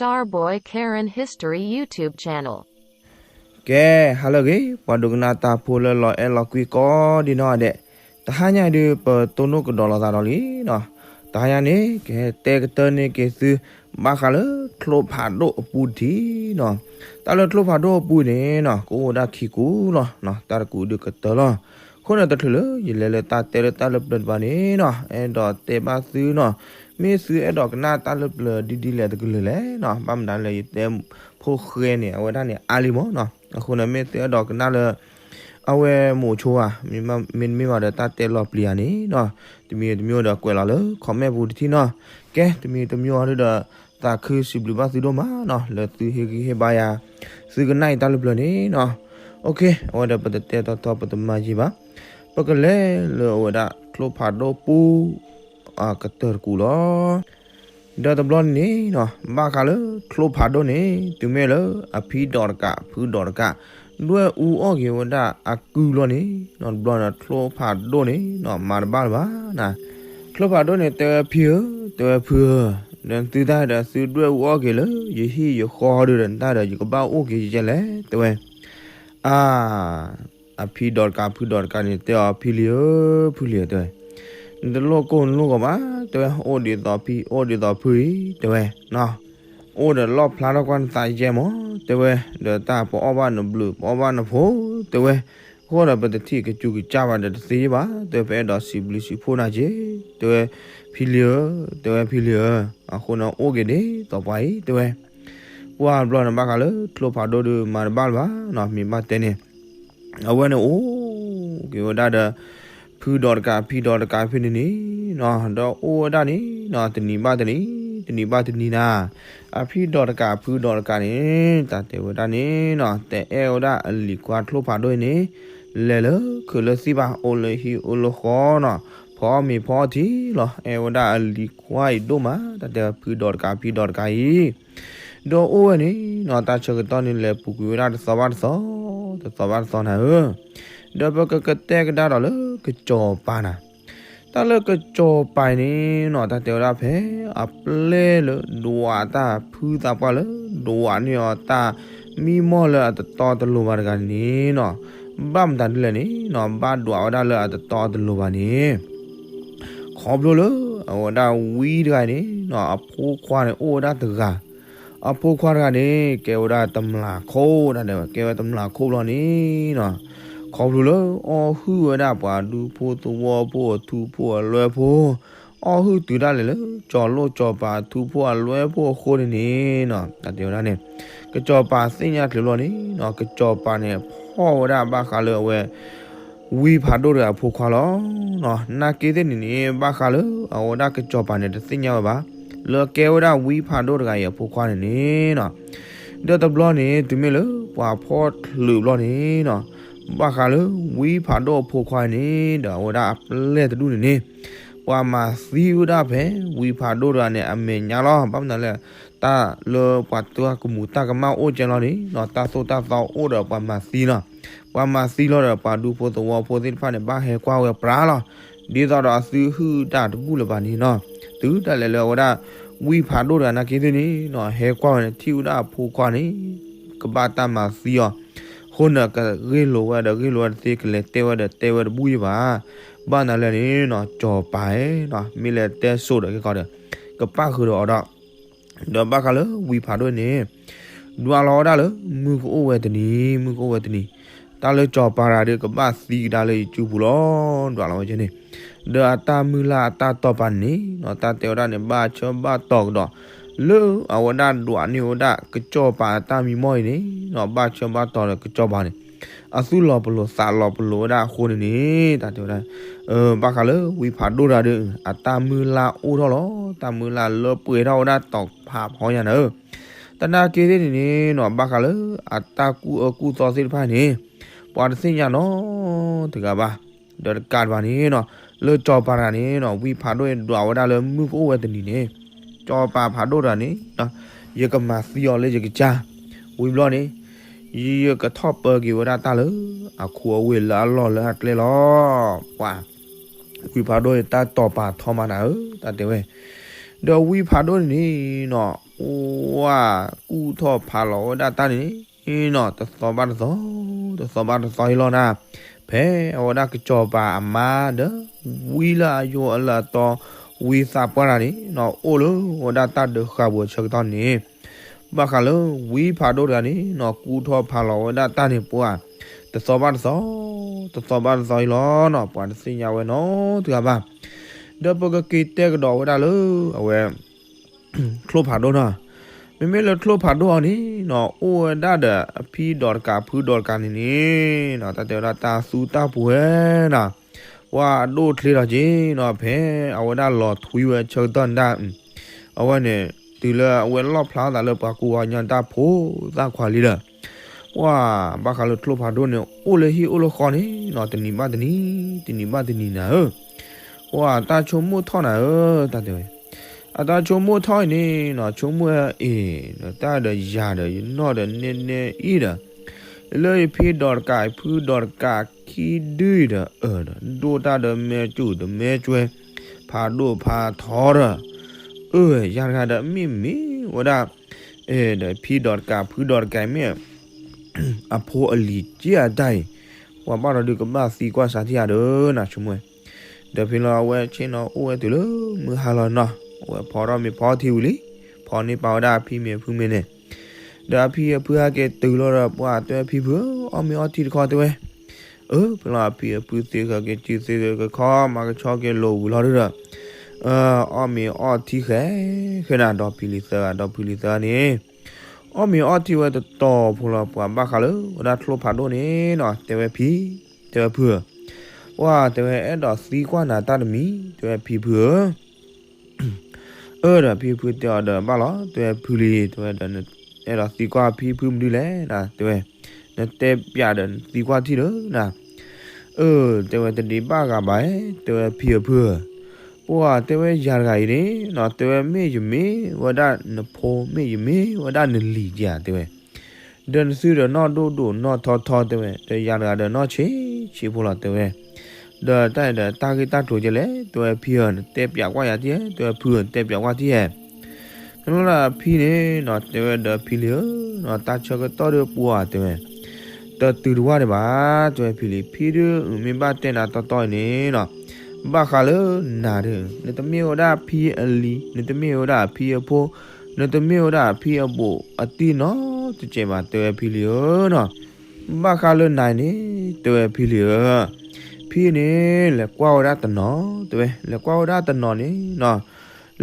Starboy Karen History YouTube Channel. ကဲ, ဟါလၢအဂ့ၤ, ပှၤဒိကနၣ်တၢ်ဖိလၢလီၤအဲၣ်လီၤကွံကိးဒံနီၢ်ဒဲး, တဟါညါဒုး ပတိၢ်နီၣ်ကဒီးလိာ်သးဒီးလံနီၤ. တဟါညါန့ၣ် ကဟဲတဲကတၢၢ်န့ၢ်က့ၤသု ဘၣ်ဃးလၢချိၣ်ဖးဒိၣ်အပူၤတထံၣ်နီၤ. တၢ်လၢချိၣ်ဖးဒိၣ်အပူၤန့ၣ်နီၤ ကအိၣ်ဝဲဒၣ်ခံကူလီၤ. တၢ်တကူဒုးကတၢၢ်လီၤ. အဃိန့ၣ် တချုးလၢယလဲၤလၢတၢ်တဲလၢတၢ်လၢပျၢၤတဖၣ်န့ၣ်နီၤ အဲၣ်ဒိးတဲဘၣ်သုနီၤ, မ့ၢ်သုအဲၣ်ဒိးကနၣ်တၢ်လၢပျၢၤဒ်ဒ်လဲၣ်တကလုာ်လဲၣ်နီၤ, ဘၣ်မနုၤလၢယတဲဖိဃဲန့ၣ် အဝဲဒၣ်န့ၣ်အါလံမးနီၤ. အဃိန့ၣ် မ့ၢ်သုအဲၣ်ဒိးကနၣ်လၢ အဝဲမိၤဆိဧါ, မ့တမ့ၢ်ဘၣ်ဒီးတၢ်တဲလီၤပျံၤဧါန့ၣ်နီၤ, တမံၤတမံၤဒီးကွဲးလီၤလၢ comment ပူၤတထံၣ်နီၤ. ကဲ, တမံၤတမံၤအံၤဒုးဒီး သးခုစံးဘျုးဘၣ်သုဒိၣ်မးနီၤ လၢသုဟ့ၣ်ဂံၢ်ဟ့ၣ်ဘါယၤ သုကနၣ်အံၤတၢ်လၢပျၢၤန့ၣ်နီၤ. Okay, အဝဲဒီးပတတဲတီတီ ပတမၤယံာ်ဘၣ်, ပကလဲၤလၢအဝဲဒၣ်ချိၣ်ဖးဒိၣ်ပူၤ အကတၢၢ်တကူလီၤ. ဒီးတဘျီန့ၣ်နီၤ ဘၣ်ဃးလၢချိၣ်ဖးဒိၣ်န့ၣ် တုၤမ့ၢ်လၢအဖံဒီးတကး ဖုဒီးတကး ဒွဲၣ်အူအီၣ်က့ၤဝဲဒၣ်အကုၢ်လီၤန့ၣ်နီၤ, တဘျီန့ၣ် ချိၣ်ဖးဒိၣ်န့ၣ်နီၤ မၤတဘၣ်လၢၤဘၣ်နီၤ. ချိၣ်ဖးဒိၣ်န့ၣ် တဲဝဲဖံဧၢ, တဲဝဲဖုဧၢ, ဒီးသုတၢ်ဒီးသုဒွဲၣ်အူအီၣ်က့ၤလၢ ယဟံၣ်ယဃီဒုးဒီး နတၢ်ဒီးယကဘၣ်အိၣ်က့ၤယဲလဲၣ် တဲဝဲ. အါ အဖံဒီးတကး ဖုဒီးတကးန့ၣ် တဲအီၤ ဖံလံၤဧၢ, ဖုလံၤဧၢ တဲဝဲ, နတလိၣ်ကိၢ်နလိၣ်ဂီၤဘၣ် တဲဝဲ, အိၣ်ဒ်သိးဖံ အိၣ်ဒ်သိးဖုအံၤ တဲဝဲ, အိၣ်ဒီးလီၣ်ဖျါထီၣ်ကွၢ်နသးယဲမး တဲဝဲ, ဒီးတၢ်ပအီၣ်ဘၣ်နဘျုး ပအီၣ်ဘၣ်နဖိ တဲဝဲ, အဃိဒီးပတထံၣ်ကစူးကစၢ်ဘၣ်ဒီးတသ့ဘၣ် တဲဝဲ, ပအဲၣ်ဒိးစံးဘျုးစံးဖှိၣ်နၤက့ၤ တဲဝဲ, ဖံလံၤဧၢ, တဲဝဲဖံလံၤဧၢ, အဃိန့ၣ်အိၣ်က့ၤဒ်သိးပှၤအံၤ တဲဝဲ. ပှၢ်တဘျီန့ၣ် ဘၣ်ဃးလၢချိၣ်ဖးဒိၣ်ဒုး မၤတဘၣ်လၢၤဘၣ်နီၤ, မ့ၢ်ဘၣ်တဲန့ၣ် အဝဲန့ၣ်အိၣ်က့ၤဝဲဒၣ်ဒီး ဖုဒီးတကး ဖံဒီးတကးဖဲန့ၣ်န့ၣ်နီၤ, ဒီးအိၣ်ဝဲဒၣ်န့ၣ်နီၤ, တနံၤဘၣ်တနံၤ တနံၤဘၣ်တနံၤနၤ, အဖံဒီးတကး ဖုဒီးတကးန့ၣ် တၢ်တဲဝဲဒၣ်န့ၣ်နီၤ, တအဲၣ်ဝဲဒၣ်အလံၤခွါချိၣ်ဖးဒိၣ်အံၤန့ၣ် လဲၤလၢခုးလၢသံၣ်ဘၣ်, အိၣ်လၢဟံၣ်အိၣ်လၢဃီနီၤ, ဖီမ့ၤဖီထံလီၤ, အဲၣ်ဝဲဒၣ်အလံၤခွါအံၤဒိၣ်မး, တၢ်တဲဝဲဖုဒီးတကး ဖံဒီးတကးအံၤ ဒီးအိၣ်ဝဲန့ၣ်နီၤ, တၢ်ဆၢကတီၢ်န့ၣ် လဲၤပူၤကွံာ်ဝဲဒၣ်တသီဘၣ်တသီ, တသီဘၣ်တသီနၤဧၢ, ဒီးပကကတဲကဒါဒီးလၢကစီၤပၤနၤ, တၢ်လၢကစီၤပၤအံၤန့ၣ်နီၤ, တၢ်တဲဝဲဒၣ်ဖဲ အပျဲၢ်လၢဒွးတၢ်ဖုသးပှၢ်လၢ ဒွးန့ၢ်အီၤတၢ်မံမီၢ်လၢအတတီတလိၤဘၣ်တဂၤန့ၣ်နီၤ, ဘၣ်မတၤဒ်လဲၣ်န့ၣ်နီၤ, ဘၣ်ဒွးဝဲဒၣ်လၢအတတီတလိၤဘၣ်န့ၣ် ခီဖျိလၢအဝဲဒၣ်ဝံတဂၤန့ၣ်နီၤ, အဖိခွါန့ၣ်အိၣ်ဝဲဒၣ်တဂၤ, အဖိခွါတဂၤန့ၣ် ကဲဝဲဒၣ်တမျာ်ခိၣ်, တၢ်တဲဝဲ ကဲဝဲတမျာ်ခိၣ်ဘျီန့ၣ်နီၤ, ခီဖျိလၢအီၣ်ဟုၣ်ဝဲဒၣ်ပှၤဒူဖိသဝီဖိ အထူဖိအလွဲဖိ, အီၣ်ဟုၣ်တုၤဒၣ်လဲာ်လၢ စီၤလိၣ်စီၤပၤအထူဖိအလွဲဖိအဃိန့ၣ်န့ၣ်နီၤ, တၢ်တဲဝဲဒၣ်န့ၣ် ကစီၤပၤသ့ၣ်ညါချုးဘျီန့ၣ်နီၤ, ကစီၤပၤန့ၣ် ဖီၣ်ဝဲဒၣ်ဘၣ်ဃးလၢအဝဲ ဝံဖးဒိၣ်တဂၤအဖိခွါလီၤ. နာ်က့သ့ၣ်န့ၣ်န့ၣ် ဘၣ်ဃးလၢအဝဲဒၣ်ကစီၤပၤန့ၣ် တသ့ၣ်ညါဝဲဘၣ် လၢကဲဝဲဒၣ်ဝံဖးဒိၣ်တဂၤအံၤအဖိခွါန့ၣ်န့ၣ်နီၤ, ဒီးတဘျီန့ၣ် တုၤမ့ၢ်လၢပှၤဖီၣ်ချုးဘျီန့ၣ်နီၤ, ဘၣ်ဃးလၢဝံဖးဒိၣ်အဖိခွါန့ၣ် ဒီးအဝဲဒၣ်အပျဲၢ်တဒူၣ်န့ၣ်န့ၣ် ပှၤမၤသံဝဲဒၣ်ဖဲဝံဖးဒိၣ်တဂၤန့ၣ် အမဲာ်ညါလီၤ. ဘၣ်မနုၤလဲၣ် တၢ်လၢပှၤတၢ်ကမူးတၢ်ကမၣ်အိၣ်ကဲလီၤန့ၣ်နီၤ, တၢ်သိၣ်တၢ်သီအိၣ်ဒီးပှၤမၤသံလီၤ. ပှၤမၤသံလီၤဒီး ပှၤဒူဖိသဝီဖိသ့ၣ်တဖၣ်န့ၣ် ဘၣ်ဟဲကွၢ်ဝဲပြးလီၤ. ဒ်သိးဒီးအသုဟုၣ်တၢ်တဘူၣ်လၢၤဘၣ်န့ၣ်နီၤ, တုၤဒၣ်လဲာ်လၢအဝဲဒၣ် ဝံဖးဒိၣ်တဂၤနာ်က့သ့ၣ်န့ၣ်နီၤ, ဟဲကွၢ်ဝဲန့ၣ် ထံၣ်ဝဲဒၣ်အဖိခွါန့ၣ် ကဘၣ်တၢ်မၤသံအီၤ, အဃိန့ၣ် ကဂ့ၢ်လိာ်ဝဲဒီးဂ့ၢ်လိာ်ဝဲတသ့, ကလဲၤတဲဝဲဒီးတဲဝဲတဘူၣ်ယံၤဘၣ်. ဘၣ်နၤလဲၣ်န့ၣ်နီၤ, စီၤပၤဧၢနီၤ, မ့ၢ်လဲၤတဲစိာ်ဒီးက့ၤခီဒီး ကပၣ်ဃုာ်ဒီးအီၤဒီး ဒီးဘၣ်ဃးလၢဝံဖးဒိၣ်န့ၣ် ဒွးလီၤဝဲဒၣ်လၢ မုၢ်ကအိၣ်ဝဲတနံၤ မုၢ်ကအိၣ်ဝဲတနံၤ, တၢ်လၢစီၤပၤတဂၤဒီး ကဘၣ်သံကဒါလၢယစုပူၤလီၤ. ဒွးလီၤဝဲကဲန့ၣ်, ဒီးအတၢ်မုၢ်လၢ်အတၢ်တီၢ်ပာ်န့ၣ်နီၤ, တၢ်တဲဝဲဒၣ်န့ၣ် ဘၣ်ဆၢဘၣ်တီၤကဒီး လၢအဝဲဒၣ်ဒွးန့ၢ်ဝဲဒၣ်ကစီၤပၤအတၢ်မံမီၢ်အံၤန့ၣ်နီၤ, ဘၣ်ဆၢဘၣ်တီၤဒီးကစီၤပၤန့ၣ် အသူၣ်လီၤပလိာ်သးလီၤပလိာ်ဝဲဒၣ်အဃိန့ၣ်န့ၣ်, တၢ်တဲဝဲဒၣ် ဘၣ်ဃးလၢဝံဖးဒိၣ်တဂၤဒီး အတၢ်မုၢ်လၢ်အိၣ်ထီၣ်လီၤ. တၢ်မုၢ်လၢ်လၢပှဲၤထီၣ်ဝဲဒၣ်တီၤဖးဖီညါနၤဧၢ, တနာ်က့သ့ၣ်န့ၣ်န့ၣ်နီၤ, ဘၣ်ဃးလၢအတၢ်ကူၣ်အၢကူၣ်သီသ့ၣ်တဖၣ်န့ၣ် ပှၤတသ့ၣ်ညါနီတဂၤဘၣ်. ဒီးတကးဒံးဘၣ်န့ၣ်နီၤ, လၢစီၤပၤတဂၤန့ၣ်နီၤ, ဝံဖးဒိၣ်န့ၣ်ဒွးဝဲဒၣ်လၢမုၢ်ကအိၣ်ဝဲတနံၤန့ၣ်, စီၤပၤဖးဒိၣ်တဂၤန့ၣ် ယကမၤသံအီၤလၢယကစၢ်, ဝံၤဘျီန့ၣ် ယကထီၣ်ပၢက့ၤဝဲဒၣ်တၢ်လၢအခိအဝ့ၢ်လၢအလီၢ်လၢအကျဲလီၤ. ပှၤ ဝံဖးဒိၣ်န့ၣ် တၢ်တီၢ်ပာ်ထီမးနၤဧၢ, တၢ်တဲဝဲ. ဒီးဝံဖးဒိၣ်န့ၣ်န့ၣ်နီၤ ပှၢ်ကူၣ်ထီၣ်ဖးလီၤဝဲဒၣ်တၢ်န့ၣ်နီၤ တသီဘၣ်တသီ, တသီဘၣ်တသီအံၤလီၤနၤ, ဖဲအဝဲဒၣ်ကစီၤပၤအမါဒီး ဝံလၢအယိအလၢအတီ ဝံသးပှၢ်တဂၤန့ၣ်နီၤ အိၣ်လၢဝဲဒၣ်တၢ်ဒၢးဃာ်ပူၤအဆၢကတီၢ်န့ၣ် ဘၣ်ဃးလၢဝံဖးဒိၣ်တဂၤန့ၣ်နီၤ ကူၣ်ထီၣ်ဖးလီၤဝဲဒၣ်တၢ်န့ၣ် ပှၢ်တသီဘၣ်တသီ, တသီဘၣ်တသီအံၤလီၤနီၤ ပှၤတသ့ၣ်ညါဝဲနီတဂၤဘၣ်. ဒီးပကက့ၤတဲကဒီးဝဲဒၣ်လၢအဝဲ ချိၣ်ဖးဒိၣ်နီၤ, မ့မ့ၢ်လၢချိၣ်ဖးဒိၣ်အီၤန့ၣ်နီၤ အိၣ်ဝဲဒၣ်ဒီးအဖံဒီးတကးဖုဒီးတကးန့ၣ်န့ၣ်နီၤ တၢ်တဲဝဲဒၣ်တၢ်သူတၢ်ပူၤဝဲနီၤ, ပှၢ်အဒိၣ်ချ့လီၤက့ၤနီၤ ဖဲအဝဲဒၣ်လီၤထွံဝဲဆၢကတီၢ်န့ၣ်ဒၣ် အဝဲန့ၣ် တုၤလၢအဝဲလီၣ်ဖျါသးလၢပှၤကူပှၤကညီတၢ်ဖိသၣ်ခွါလံဒီး ပှၢ်ဘၣ်ဃးလၢချိၣ်ဖးဒိၣ်န့ၣ် အိၣ်လၢဟံၣ်အိၣ်လၢဃီန့ၣ်နီၤ တနံၤဘၣ်တနံၤ, တနံၤဘၣ်တနံၤနၤဧၢ, ပှၢ်တၢ်ဆိကမိၣ်ထီၣ်နၤဧၢ, တၢ်တဲဝဲ အတၢ်ဆိကမိၣ်ထီၣ်အံၤန့ၣ်နီၤ ဆိကမိၣ်အ့ၣ်ဒီး တၢ်ဒီးယၤဒီး ယနီၢ်ဒီးနဲနဲအံၤဒီး လၢယဖံဒီးတကး ယဖုဒီးတကးခံဒုအံၤဒီး အၢၣ်ဒီး ဒိၣ်တၢ်ဒီးမဲာ်ကူၣ်ဒီးမဲာ်ကွဲ ဖးဒိၣ်ဖးထီဒီး အၢၣ် ယၤတဂၤဒီးမ့ၢ်မ့ၢ်ဝဲဒၣ် ဒီးဖံဒီးတကး ဖုဒီးတကးမ့ၢ် အဖိအလံၤက့အတၢ်အံၤ ပှၤဘၣ်ဒီးဒုးကဘၣ်သံကွၢ်စးထံၣ်ဧါဒီးနၤဆိကမိၣ်ဝဲ, ဒီးဖဲလီၤအဝဲဆ့ၣ်နီၤအိၣ်ဝဲတုၤလၢမုၢ်ဟါလီၤနီၤ အဝဲဖီထီၣ်မ့ၤဖီထီၣ်ထံဝံၤလံ, ဖီန့ၢ်ပာ်ဝဲဒၣ်အဖံမ့ၤအဖုမ့ၤန့ၣ်, ဒီးအဖံအဖုဟဲက့ၤတုၤလီၤဒီး ပှၢ်တဲဝဲဖံဖုဧၢ အီၣ်မ့ၤအီထံတခီတဲဝဲ, အၢ ဖဲလီၤအဖံအဖုသ့ၣ်ဃၢၤက့ၤစုသ့ၣ်ဃၢၤက့ၤခီ မၤကဆှီက့ၤလိာ်ဝံၤလီၤဒီး အီၣ်မ့ၤအီထံဃဲ ဃဲနၤ ဒီဖံလံၤသၢဂၤ ဒီဖုလံၤသၢဂၤန့ၣ် အီၣ်မ့ၤအီထံဝဲတတီၤဖိလီၤ ပှၢ်ဘၣ်ဃးလၢဝဲဒၣ်ချိၣ်ဖးဒိၣ်န့ၣ်နီၤ တဲဝဲဖံ, တဲဝဲဖုဧၢ, ပှၢ်တဲဝဲအဲၣ်ဒိးသံကွၢ်နၤတၢ်တမံၤ တဲဝဲဖံဖုဧၢ အၢ ဒီးဖံဖုတဲအီၤဒီးဘၣ်လီၤ တဲဝဲဖုလံၤ တဲဝဲဒီး အဲၣ်ဒိးသံကွၢ်ဖံဖုမနုၤလဲၣ်နၤ တဲဝဲ, နတဲပၠးဒီးနသံကွၢ်ထံၣ်လၢနၤ အၢ တဲဝဲတဒံးဘၣ်ဂၤဘၣ် တဲဝဲဖံအဖုဧၢ, ပှၢ်တဲဝဲယၤတဂၤအံၤန့ၣ်နီၤ တဲဝဲမ့ၢ်ယမ့ၢ်ဝဲဒၣ်နဖိ မ့ၢ်ယမ့ၢ်ဝဲဒၣ်နလံၤဧါ တဲဝဲ ဒီးနသုဒီးနီၢ်ဒိၣ်ဒိၣ်နီၢ်ထီထီတဲဝဲ, ဒီးယၤတဂၤဒီးနီၢ်ဆံးဆံးဖိလီၤတဲဝဲ, ဒီးတၢ်အံၤဒီးတၢ်ဂ့ၢ်တၢ်ကျိၤကဲလဲၣ် တဲဝဲဖံဧၢ နတဲပၠးကွၢ်ယၤတံၢ်ဧဲ, တဲဝဲဖုဧၢ နတဲပၠးကွၢ်တံၢ်ဧဲ, ဖဲလီၤဒီးဖံန့ၣ်နီၤ တဲဝဲဒီးဖံလံၤဧၢ, တၢ်ဆၢကတီၢ်ဒီးပှၢ်တဲဝဲ, တတုၤတဝၢ်ဒံးဘၣ်, တဲဝဲဖံလံၤ ဖံဒုးမ့ၢ်ဘၣ်တဲနၤတီတီအံၤန့ၣ်နီၤ, ဘၣ်ဃးလၢနၤဒီး နတမ့ၢ်ဝဲဒၣ်ဖံအလံၤ, နတမ့ၢ်ဝဲဒၣ်ဖံအဖိ, နတမ့ၢ်ဝဲဒၣ်ဖံအဘူးအတံၢ်နီတစဲးဘၣ် တဲဝဲဖံလံၤဧၢနီၤ, ဘၣ်ဃးလၢနၤန့ၣ် တဲဝဲဖံလံၤဧၢ, ဖံန့ၣ်လဲၤကွၢ်ဝဲဒၣ်တနီၤ တဲဝဲ, လဲၤကွၢ်ဝဲဒၣ်တနီၤန့ၣ်နီၤ,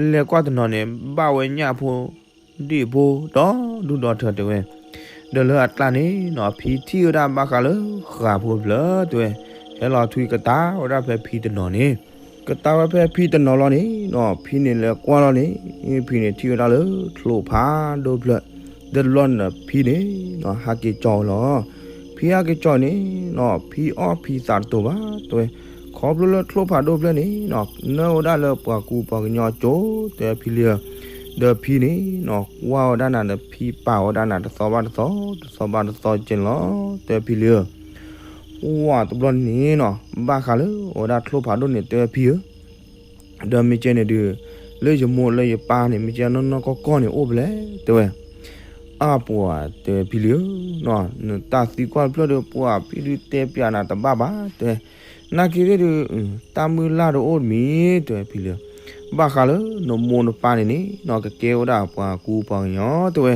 လဲၤကွၢ်တနီၤန့ၣ် ဘၣ်ဝဲညၣ်ဖိ ဒ့ၣ်ဖိ ဒီဒူၣ်ဒီထၢတဲဝဲ, ဒီးလၢအကျါန့ၣ်နီၤ ဖံထံၣ်ဝဲဒၣ်ဘၣ်ဃးလၢဃးဖိတဖျၢၣ်တဲဝဲ, ဟဲလီၤထွံကတၢၢ်ဝဲဒၣ်ဖဲဖံတနီၤန့ၣ် ကတၢၢ်ဝဲဖဲဖံတနီၤလီၤန့ၣ်နီၤ ဖံန့ၣ်လဲၤကွၢ်လီၤန့ၣ် ဖံန့ၣ်ထံၣ်ဝဲဒၣ်လၢချိၣ်ဖးဒိၣ်တဖျၢၣ်, ဒီးတဘျီန့ၣ်ဒီးဖံန့ၣ်နီၤ ဟးက့ၤကၠီဝဲလီၤ. ဖံဟးက့ၤကၠီန့ၣ်နီၤ ဖံအီၣ်ဖံသးတတိၤဘၣ်တဲဝဲ, ခီဖျိလၢချိၣ်ဖးဒိၣ်တဖျၢၣ်န့ၣ်နီၤ နၢဝဲဒၣ်လၢပှၤကူပှၤကညီအစိၤ တဲဝဲဖံလံၤဧၢ, ဒီးဖံန့ၣ်နီၤ ကွၢ်ဝဲဒၣ်နၤဒီးဖံပာ်ဝဲဒၣ်နၤတသီဘၣ်တသီ တသီဘၣ်တသီကဲန့ၣ်လီၤ တဲဝဲဖံလံၤဧၢ. ဝံၤတဘျီန့ၣ်နီၤ ဘၣ်ဃးလၢအဝဲဒၣ်ချိၣ်ဖးဒိၣ်န့ၣ် တဲဝဲဖံဧၢ, ဒီးမ့ၢ်ကဲန့ၣ်ဒုး လၢယမိၢ်လၢယပၢ်န့ၣ် မ့ၢ်ကဲနီၢ်နီၢ်ကီၢ်ကီၢ်န့ၣ်အိၣ်ဖဲလဲၣ် တဲဝဲ. အါပှၤတဲဝဲဖံလံၤဧၢ, နတၢ်သံကွၢ်တဖျၢၣ်ဒီးပှၢ် ဖံဒုးတဲပၠးနၤတဘၣ်ဘၣ် တဲဝဲ. နာ်က့သ့ၣ်ဒုး တၢ်မုၢ်လၢ်တအိၣ်တမံၤ တဲဝဲဖံလံၤဧၢ. ဘၣ်ဃးလၢနမိၢ်နပၢ်န့ၣ်န့ၣ်နီၤ ကကဲဝဲဒၣ်ပှၤကူပှၤကညီ တဲဝဲ.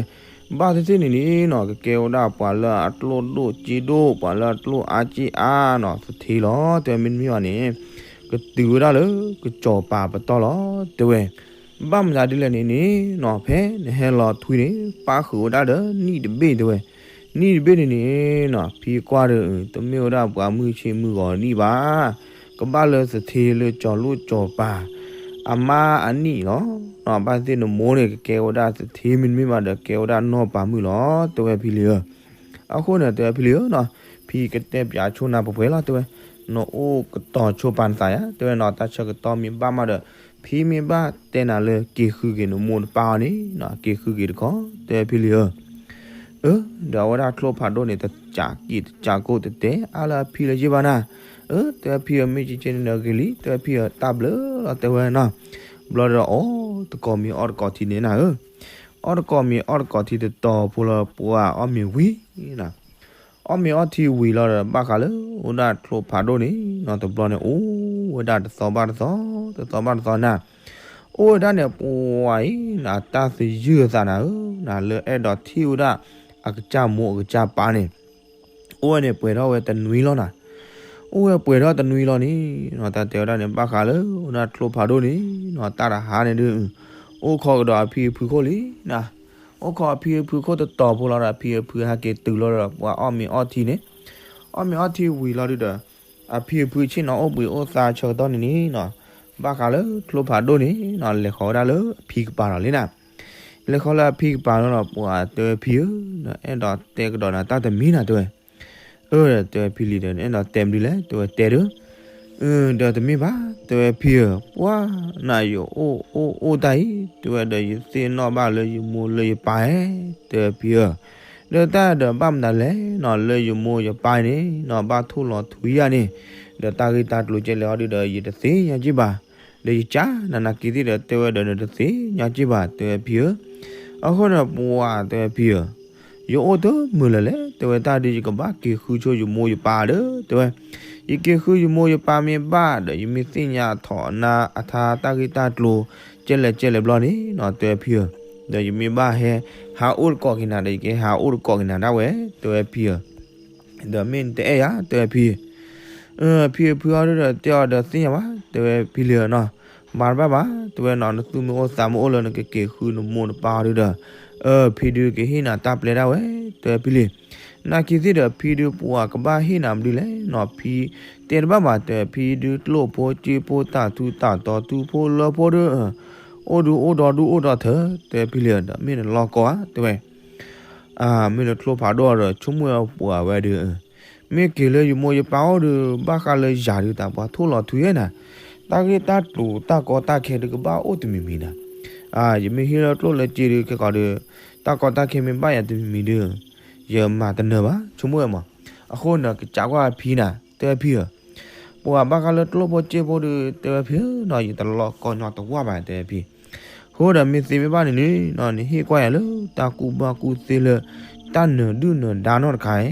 ဘၣ်သ့ၣ်သ့ၣ်န့ၣ်န့ၣ်နီၤ ကကဲဝဲဒၣ်ပှၤလၢအကျိၣ်ဒိၣ်စ့ဒိၣ် ပှၤလၢအကျိၣ်အါစ့အါနီၤ သထ့လီၤ တဲဝဲ မ့တမ့ၢ်ဘၣ်န့ၣ် ကတုၤဝဲဒၣ်လၢကစီၤပၤပတီၢ်လီၤ တဲဝဲ. ဘၣ်မတၤဒ်လဲၣ်န့ၣ်န့ၣ်နီၤ ဖဲနဟဲလီၤထွံန့ၣ် ပၣ်ဃုာ်ဝဲဒၣ်ဒီးနံၣ်တဘ့ၣ် တဲဝဲ. နံၣ်တဘ့ၣ်န့ၣ်န့ၣ်နီၤ ဖံကွၢ်ဒီး တမ့ၢ်ဝဲဒၣ်ပှၤမုၢ်ဆ့မုၢ်ဂီၤနံၣ်ဘၣ်. ကဘၣ်လၢသထ့လၢစီၤလိၣ်စီၤပၤ အမါအနံၣ်လီၤ. ဘၣ်သ့ၣ်နမိၢ်န့ၣ် ကကဲဝဲဒၣ်သထ့ မ့တမ့ၢ်ဘၣ်ဒီး ကဲဝဲဒၣ်နီၢ်ပၤမုၣ်လီၤ တဲဝဲဖံလံၤဧၢ. အဃိန့ၣ် တဲဝဲဖံလံၤဧၢနီၤ ဖံကတဲပၠးဆိနၤပှဲၤပှဲၤလီၤ တဲဝဲ. နအိၣ်ကတီၤဆိပာ်နသးယါ တဲဝဲနီၤ တၢ်ဆၢကတီၢ်မ့ၢ်ဘၣ်မးဒီး ဖံမ့ၢ်ဘၣ်တဲနၤလၢက့ၤဃုက့ၤနမိၢ်နပၢ်အီၤန့ၣ်နီၤ က့ၤဃုက့ၤတခီ တဲဝဲဖံလံၤဧၢ. အၢ ဒီးအဝဲဒၣ်ချိၣ်ဖးဒိၣ်န့ၣ် တကးက့ၣ်တကးကိၣ်တတဲအါလၢအဖံလၢၤဘၣ်နၤ. အၢ တဲဝဲဖံဧၢ မ့ၢ်ကကဲန့ၣ်ဒီးဂ့ၤလံ တဲဝဲဖံဧၢ တၢ်ဘျုးလီၤ တဲဝဲနီၤ. ဘျီဒီးအီၣ်တကိးမ့ၤအီၣ်တကိးထံန့ၣ်နၤဧၢ. အီၣ်တကိးမ့ၤအီၣ်တကိးထံတတီၤဖိလီၤ ပှၤအီၣ်မ့ၤဝံၤနီၤ, အီၣ်မ့ၤအီထံဝံၤလီၤဒီး ဘၣ်ဃးလၢအိၣ်ဒၣ်ချိၣ်ဖးဒိၣ်န့ၣ်နီၤ တဘျီန့ၣ် အိၣ်ဝဲဒၣ်တသီဘၣ်တသီ, တသီဘၣ်တသီနၤ, အိၣ်ဝဲဒၣ်န့ၣ် ပှၤအံၤနၤ တၢ်သယုၢ်အသးနၤဧၢ, နၤလၢအဲၣ်ဒိးထံၣ်ဝဲဒၣ် အကစၢ်မိၢ်အကစၢ်ပၢ်န့ၣ် အိၣ်ဝဲန့ၣ်ပှဲၤထီၣ်ဝဲတနွံလီၤနၤ, အိၣ်ဝဲပှဲၤထီၣ်တနွံလီၤန့ၣ်နီၤ တၢ်တဲဝဲဒၣ်န့ၣ် ဘၣ်ဃးလၢအိၣ်ဒၣ်ချိၣ်ဖးဒိၣ်န့ၣ်နီၤ တၢ်တဟါန့ၣ်ဒုး အိၣ်ခိးကဒီးအဖံအဖုခိၣ်လံနၤ, အိၣ်ခိးအဖံအဖုခိၣ်တတီၤဖိလီၤဒီး အဖံအဖုဟဲက့ၤတုၤလီၤဒီး ပှၤအီၣ်မ့ၤအီထံန့ၣ်, အီၣ်မ့ၤအီထံဝံၤလီၤဒုးဒီး အဖံအဖုဆ့ၣ်နီၤအိၣ်ဘှံးအိၣ်သါဆၢကတီၢ်န့ၣ်န့ၣ်နီၤ, ဘၣ်ဃးလၢချိၣ်ဖးဒိၣ်န့ၣ်နီၤ လဲၤဃီၤဝဲဒၣ်လၢအဖံကပၤလီၤလံနၤ, လဲၤဃီၤလၢအဖံကပၤလီၤဒီး ပှၤတဲဝဲဖံဧၢ, အဲၣ်ဒိးတဲကဒီးနၤတၢ်တမံၤနၤတဲဝဲ အၢ တဲဝဲဖံလံၤဒီး အဲၣ်ဒိးတဲမနုၤလဲၣ် တဲဝဲတဲဒုး, ဒီးတမ့ၢ်ဘၣ် တဲဝဲဖံဧၢ, ပှၤနၤယအိၣ်အိၣ်အိၣ်တၢ်အံၤ တဲဝဲဒီးယသ့ၣ်နီၣ်ဘၣ်လၢယမိၢ်လၢယပၢ်ဧၢ, တဲဝဲဖံဧၢ, ဒီးတၢ်ဒီးဘၣ်မနုၤလဲၣ်နီၤ လၢယမိၢ်ယပၢ်န့ၣ်နီၤ ဘၣ်ထိၣ်လီၤထွံယၤန့ၣ်, ဒီးတၢ်ဂ့ၢ်တၢ်ကျိၤကဲလဲၣ်အီၤဒုးဒီး ယတသ့ၣ်ညါက့ၢ်ဘၣ်, ဒီးယကၢ်နၤနာ်က့ၤသ့ၣ်ဒီး တဲဝဲဒီးနတသ့ၣ်ညါက့ၢ်ဘၣ် တဲဝဲဖံဧၢ, အဃိန့ၣ်ပှၤတဲဝဲဖံဧၢ ယအိၣ်တမုာ်လၢၤလဲၣ် တဲဝဲတၢ်ဒုး ယကဘၣ်က့ၤဃုဆိယမိၢ်ယပၢ်ဒီး တဲဝဲ, ယက့ၤဃုယမိၢ်ယပၢ်မ့ၢ်ဘၣ်ဒီး ယမ့ၢ်သ့ၣ်ညါထီၣ်နၤအထါတၢ်ဂ့ၢ်တၢ်ကျိၤ ကဲလဲၣ်ကဲလဲၣ်ဘျီန့ၣ်နီၤ တဲဝဲဖံဧၢ, ဒီးယမ့ၢ်ဘၣ်ဟဲဟးအိၣ်တကိးက့ၤနၤဒီး ယကဟဲဟးအိၣ်တကိးက့ၤနၤဒၣ်ဝဲ တဲဝဲဖံဧၢ, ဒီးမ့ၢ်နတအဲၣ်ယၤ တဲဝဲဖံ ဖံဖုအီၤဒုးဒီး တဲအီၤဒီးသ့ၣ်ညါဘၣ် တဲဝဲဖံလံၤဧၢနီၤ, မၤတဘၣ်ဘၣ် တဲဝဲနီၤ နသူၣ်မ့ၢ်အိၣ်သးမ့ၢ်အိၣ်လၢနကက့ၤဃုနမိၢ်နပၢ်အီၤဒုးဒီး, ဖံဒုးကဟ့ၣ်နၤတၢ်ပျဲဒၣ်ဝဲ တဲဝဲဖံလံၤ, နာ်က့ၤသ့ၣ်ဒီး ဖံဒုးပှၤကဘၣ်ဟ့ၣ်နၤမနုၤလဲၣ်နီၤ ဖံတဲတဘၣ်ဘၣ် တဲဝဲဖံဒုးကျိၣ်ဖိစ့ဖိတၢ်ထူတၢ်တီၤထူဖိလၢဖိဒုး အိၣ်ဒုးအိၣ်ဒီဒူၣ်အိၣ်ဒီထၢ တဲဝဲဖံလံၤဒီး မ့ၢ်နလီၢ်ကီၢ်ဧါ တဲဝဲ မ့ၢ်လၢချိၣ်ဖးဒိၣ်ဒီး ဆိကမိၣ်ဝဲပှၤဝဲဒုး, မ့ၢ်က့ၤလၢယမိၢ်ယပၢ်အိၣ်ဒီး ဘၣ်ဃးလၢယၤဒုး တၢ်ပှၤထိၣ်လီၤထွံယဲနၤ, တၢ်ဂ့ၢ်တၢ်ကျိၤတၢ်ကီတၢ်ခဲဒုး ကဘၣ်အိၣ်တမံၤမံၤနၤ, ယမ့ၢ်ဟ့ၣ်လၢကျိၣ်လၢစ့ဒုး ခဲကီးဒီး တၢ်ကီတၢ်ခဲမ့ၢ်ဘၣ်ယၤတမံၤမံၤဒုး, ယမၤတနၢၤဘၣ် ဆိကမိၣ်ဝဲမး, အဃိန့ၣ် ကစးကွၢ်ဖံနၤ တဲဝဲဖံဧၢ ပှၤဘၣ်ဃးလၢကျိၣ်ဖိစ့ဖိဒုး တဲဝဲဖံဧၢနီၤ ယတလီၢ်ကီၢ်ညီတဝၢ်ဘၣ် တဲဝဲဖံ, အဃိဒီးမ့ၢ်သ့မ့ၢ်ဘၣ်န့ၣ်န့ၣ်နီၤ နဟ့ၣ်ကွၢ်ယၤလၢတၢ်ကူၣ်ဘၣ်ကူၣ်သ့လၢ တၢ်နၢၤဒုၣ်နၢၤဒါနီတခါဧါ,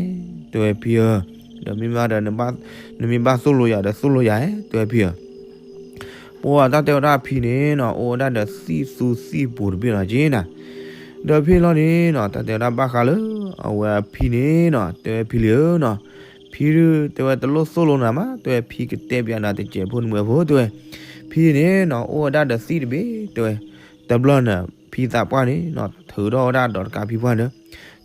တဲဝဲဖံဧၢ, ဒီးမ့ၢ်ဘၣ်ဒီး နမ့ၢ်ဘၣ်သိၣ်လိယၤဒီးသိၣ်လိယၤဧါ တဲဝဲဖံဧၢ ပှၤတၢ်တဲဝဲဒၣ်အဖံန့ၣ်နီၤ အိၣ်ဝဲဒၣ်ဒီးသံၣ်သူသံၣ်ပူၤတဘ့ၣ်လီၤက့နၤ, ဒီးဖဲလီၤန့ၣ်နီၤ တၢ်တဲဝဲဒၣ်ဘၣ်ဃးလၢ အဝဲအဖံန့ၣ်နီၤ တဲဝဲဖံလံၤဧၢနီၤ, ဖံဒုးတဲဝဲတလိၣ်သိၣ်လိနၤမး တဲဝဲဖံကတဲပျးနၤတစဲးဖိနမှဲးဖိ တဲဝဲ, ဖံန့ၣ်နီၤ အိၣ်ဝဲဒၣ်ဒီးသံၣ်တဘ့ၣ် တဲဝဲ, တဘျီန့ၣ် ဖံသးပှၢ်န့ၣ်နီၤ ထုးထီၣ်ဝဲဒၣ်ဒီးတကးဖံပှၢ်န့ၣ်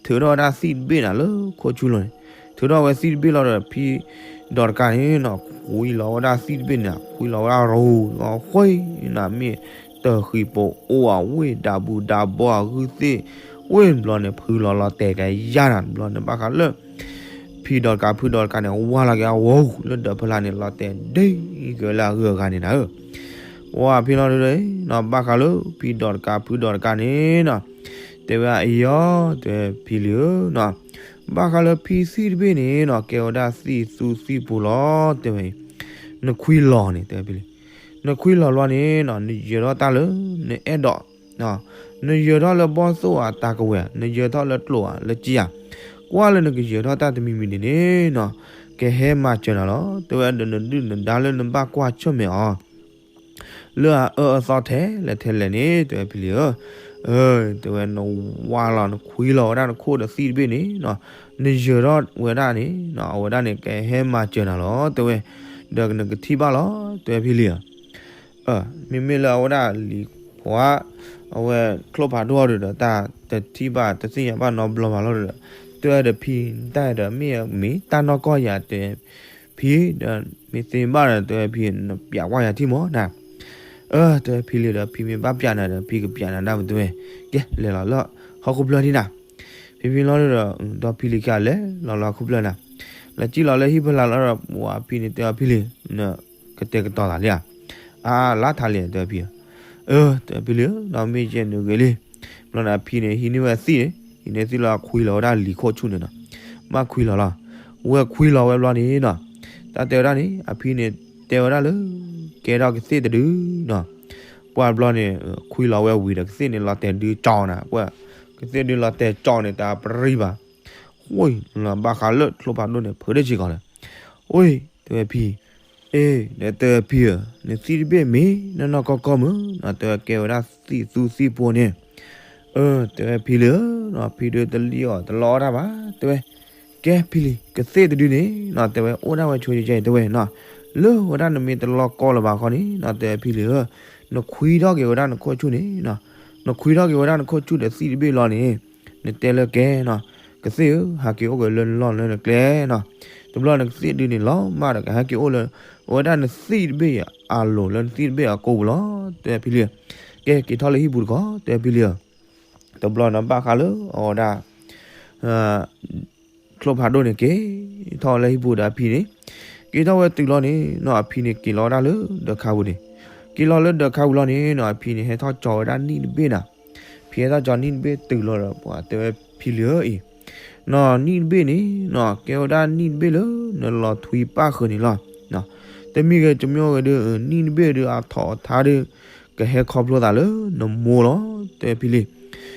ထုးထီၣ်ဝဲဒၣ်သံၣ်တဘ့ၣ်န့ၣ်လၢခိၣ်ဆူၣ်လီၤန့ၣ်, ထုးထီၣ်ဝဲသံၣ်တဘ့ၣ်လီၤဒီး ဖံဒီးတကးန့ၣ်နီၤ ကွံလီၤဝဲဒၣ်သံၣ်တဘ့ၣ်န့ၣ် ကွံလီၤဝဲဒၣ်ရူၤလီၤဃ့နၤ မ့ၢ်တဃံးပအိၣ်အဝ့ၢ်ဒးဘူးဒးဘီအဂုၢ်သ့ၣ်, ဝ့ၢ်ဘျီန့ၣ် ဖုလီၤလီၤတဲာ်ကယၤနၤ ဘျီန့ၣ်ဘၣ်ဃးလၢ ဖံဒီးတကးဖုဒီးတကးန့ၣ် ဝါလီၤက့ၤအဝီလၢဒၢးဖီလာ်န့ၣ် လီၤတဲာ်ဒ့က့ၤလၢအဂုၤအဂၤန့ၣ်နၤဧၢ ပှၤဖဲလီၤဒုးနီၤ ဘၣ်ဃးလၢ ဖံဒီးတကးဖုဒီးတကးန့ၣ်နီၤ, တဲဝဲအံၤအီၤ တဲဝဲဖံလံၤဧၢနီၤ, ဘၣ်ဃးလၢဖံသံၣ်တဘ့ၣ်န့ၣ်နီၤ ကဲဝဲဒၣ်သံၣ်သူသံၣ်ပူၤလီၤ တဲဝဲအံၤ, နခွံလီၤန့ၣ် တဲဝဲဖံလံၤ, နခွံလီၤလီၤန့ၣ်နီၤ နယၢၤထီၣ်တၢ်လၢ နအဲၣ်ဒိး နယၢၤထီၣ်လၢဘီၣ်သိၣ်ဧါတၢ်ကဝဲၤ နယၢၤထီၣ်လၢကျိာ်ဧါလၢကံဧါ, ကွၢ်လၢနကယၢၤထီၣ်တၢ်တမံၤမံၤန့ၣ်န့ၣ်နီၤ, ကဟဲမၤစၢၤနၤလီၤ တဲဝဲဒီးနဒုၣ်နဒါလၢနဘၣ်ကွၢ်ဆၢၣ်မဲာ်အီၤ လၢအအၢအသီထဲလဲၣ်ထဲလဲၣ်န့ၣ် တဲဝဲဖံလံၤဧၢ, တဲဝဲနဝါလီၤနခွံလီၤဝဲဒၣ်နခိၣ်ဒီးသံၣ်တဘ့ၣ်န့ၣ်နီၤ, နယၢၤထီၣ်ဝဲဒၣ်န့ၣ်နီၤ အဝဲဒၣ်န့ၣ် ကဟဲမၤစၢၤနၤလီၤ တဲဝဲ, ဒီးနကထံၣ်ဘၣ်လီၤ တဲဝဲဖံလံၤဧၢ မ့မ့ၢ်လၢအဝဲဒၣ်လံၤခွါ အဝဲချိၣ်ဖးဒိၣ်အီၤဒီး တၢ်တထံၣ်ဘၣ်တသ့ၣ်ညါဘၣ်နီတဘျီဘၣ်လီၤဒီး တဲဝဲဒီးဖံ တၢ်ဒီးမ့ၢ်မ့ၢ်တၢ်နီၢ်ကီၢ်ယၤ တဲဖံဒီး မ့ၢ်သ့ဘၣ်ဒီး တဲဝဲဖံ နပျးကွၢ်ယၤထံၣ်မးနၤ, တဲဝဲဖံလံၤဒီး ဖံမ့ၢ်ဘၣ်ပျးနၤဒီး ဖံကပျးနၤဒၣ်ပတဲဝဲ, ကဲ လဲၤလီၤလၢဟီၣ်ခိၣ်ဖျၢၣ်န့ၣ်နၤ, ဖံဖံလီၤဒီး ဒီးဖံလံၤခံဂၤလဲၤလီၤလၢဟီၣ်ခိၣ်ဖျၢၣ်နၤ, လဲၤစံၣ်လီၤလၢဟံၣ်ဖီလာ်လီၤဒီး ပှၤဖံန့ၣ်တဲအီၤဖံလံၤ နကတဲာ်ကတီၤသးလံဧါ, အါ လါထးလံ တဲဝဲဖံ, အၢ တဲဝဲဖံလံၤ ဒီးမ့ၢ်ယဲန့ၣ်ဂ့ၤလံ, ဘျီန့ၣ်အဖံန့ၣ် ဟံးန့ၢ်ဝဲသံၣ်န့ၣ် ဟံးန့ၢ်သံၣ်လီၤခွံလီၤဝဲဒၣ်လံၤခိၣ်ဆူၣ်န့ၣ်နီၤ, ဘၣ်ခွံလီၤလီၤ, ဝဲခွံလီၤဝဲဘျီန့ၣ်နီၤ, တၢ်တဲဝဲဒၣ်န့ၣ် အဖံန့ၣ် တဲဝဲဒၣ်လၢ ကဲထီၣ်ကသ့ၣ်တဒုနီၤ, ပှၢ်ဘျီန့ၣ် ခွံလီၤဝဲဝံၤဒီး ကသ့ၣ်န့ၣ်လီၤတဲာ်ဒုးကၠီနၤ, ပှၢ်ကသ့ၣ်ဒုးလီၤတဲာ်ကၠီန့ၣ် တၢ်ပရံဘၣ်. ဝံၤလီၤ ဘၣ်ဃးလၢချိဖးဒိၣ်န့ၣ် ဖုးဒ့ၣ်စ့ၢ်ကီးလီၤ. ဝံၤ တဲဝဲဖံ, အ့ ဒီးတဲဝဲဖံဧၢ, နသံၣ်တဘ့ၣ်မ့ၢ်နီၢ်နီၢ်ကီၢ်ကီၢ်မုၢ်နီၤ, တဲဝဲကဲဝဲဒၣ်သံၣ်သူသံၣ်ဖိန့ၣ်, အၢ တဲဝဲဖံလံဧၢ, ဖံဒုးတလံၣ်အီၤတလီအီၣ်တၢ်ဘၣ်, တဲဝဲ ကဲဖံလံၤ ကသ့ၣ်တဒုန့ၣ်နီၤ တဲဝဲ အိၣ်ဒၣ်ဝဲဆိယဲၢ်ယဲၢ် တဲဝဲနီၤ, လၢဝဲဒၣ်နမ့ၢ်တလီၢ်ကီၢ်လၢၤဘၣ်ခီန့ၣ်နီၤ တဲဝဲဖံလံၤဧၢ, နခွံထီၣ်က့ၤဝဲဒၣ်နခိၣ်ဆူၣ်န့ၣ်နီၤ, နခွံထီၣ်က့ၤဝဲဒၣ်နခိၣ်ဆူၣ်ဒီးသံၣ်တဘ့ၣ်လီၤန့ၣ်, နတဲလၢကဲနီၤ, ကသ့ၣ်ဧၢ ဟးက့ၤအိၣ်က့ၤလၢနလီၢ်လၢနကျဲနီၤ, တဘျီနကသ့ၣ်ဒုန့ၣ်လီၤမးဒီး ကဟဲက့ၤအိၣ်လၢ အဝဲဒၣ်နသံၣ်တဘ့ၣ်အလိၤ လၢနသံၣ်တဘ့ၣ်အကိာ်ပူၤလီၤ တဲဝဲဖံလံၤဧၢ, ကဲက့ၤထီၣ်လၢဟံၣ်ပူၤတခီ တဲဝဲဖံလံၤဧၢ, တဘျီန့ၣ်ဘၣ်ဃးလၢအဝဲဒၣ် ချိဖးဒိၣ်န့ၣ် က့ၤထီၣ်လၢဟံၣ်ပူၤဒီးအဖံန့ၣ်, က့ၤထီၣ်ဝဲတုၤလီၤန့ၣ်နီၤ အဖံန့ၣ်က့ၤလီၤဝဲဒၣ်လၢဒၢးခါပူၤန့ၣ်, က့ၤလီၤလၢဒၢးခါပူၤလီၤန့ၣ်နီၤ အဖံန့ၣ် ဟဲထီၣ်ကၠီၤဝဲဒၣ်နံၣ်တဘ့ၣ်နၤ, ဖံဟဲထီၣ်ကၠီၤနံၣ်တဘ့ၣ်တုၤလီၤဒီး ပှၤတဲဝဲဖံလံၤဧၢအံၤ, နီၤ နံၣ်တဘ့ၣ်န့ၣ်နီၤ ကဲဝဲဒၣ်နံၣ်တဘ့ၣ်လၢနလီၤထွံပၣ်ဃုာ်န့ၣ်လီၤ. တမံၤဂ့ၤတမံၤဂ့ၤဒုး နံၣ်တဘ့ၣ်ဒုး အထီၣ်အထါဒုး ကဟဲခီဖျိသးလၢနမိၢ်လီၤ တဲဝဲဖံလံ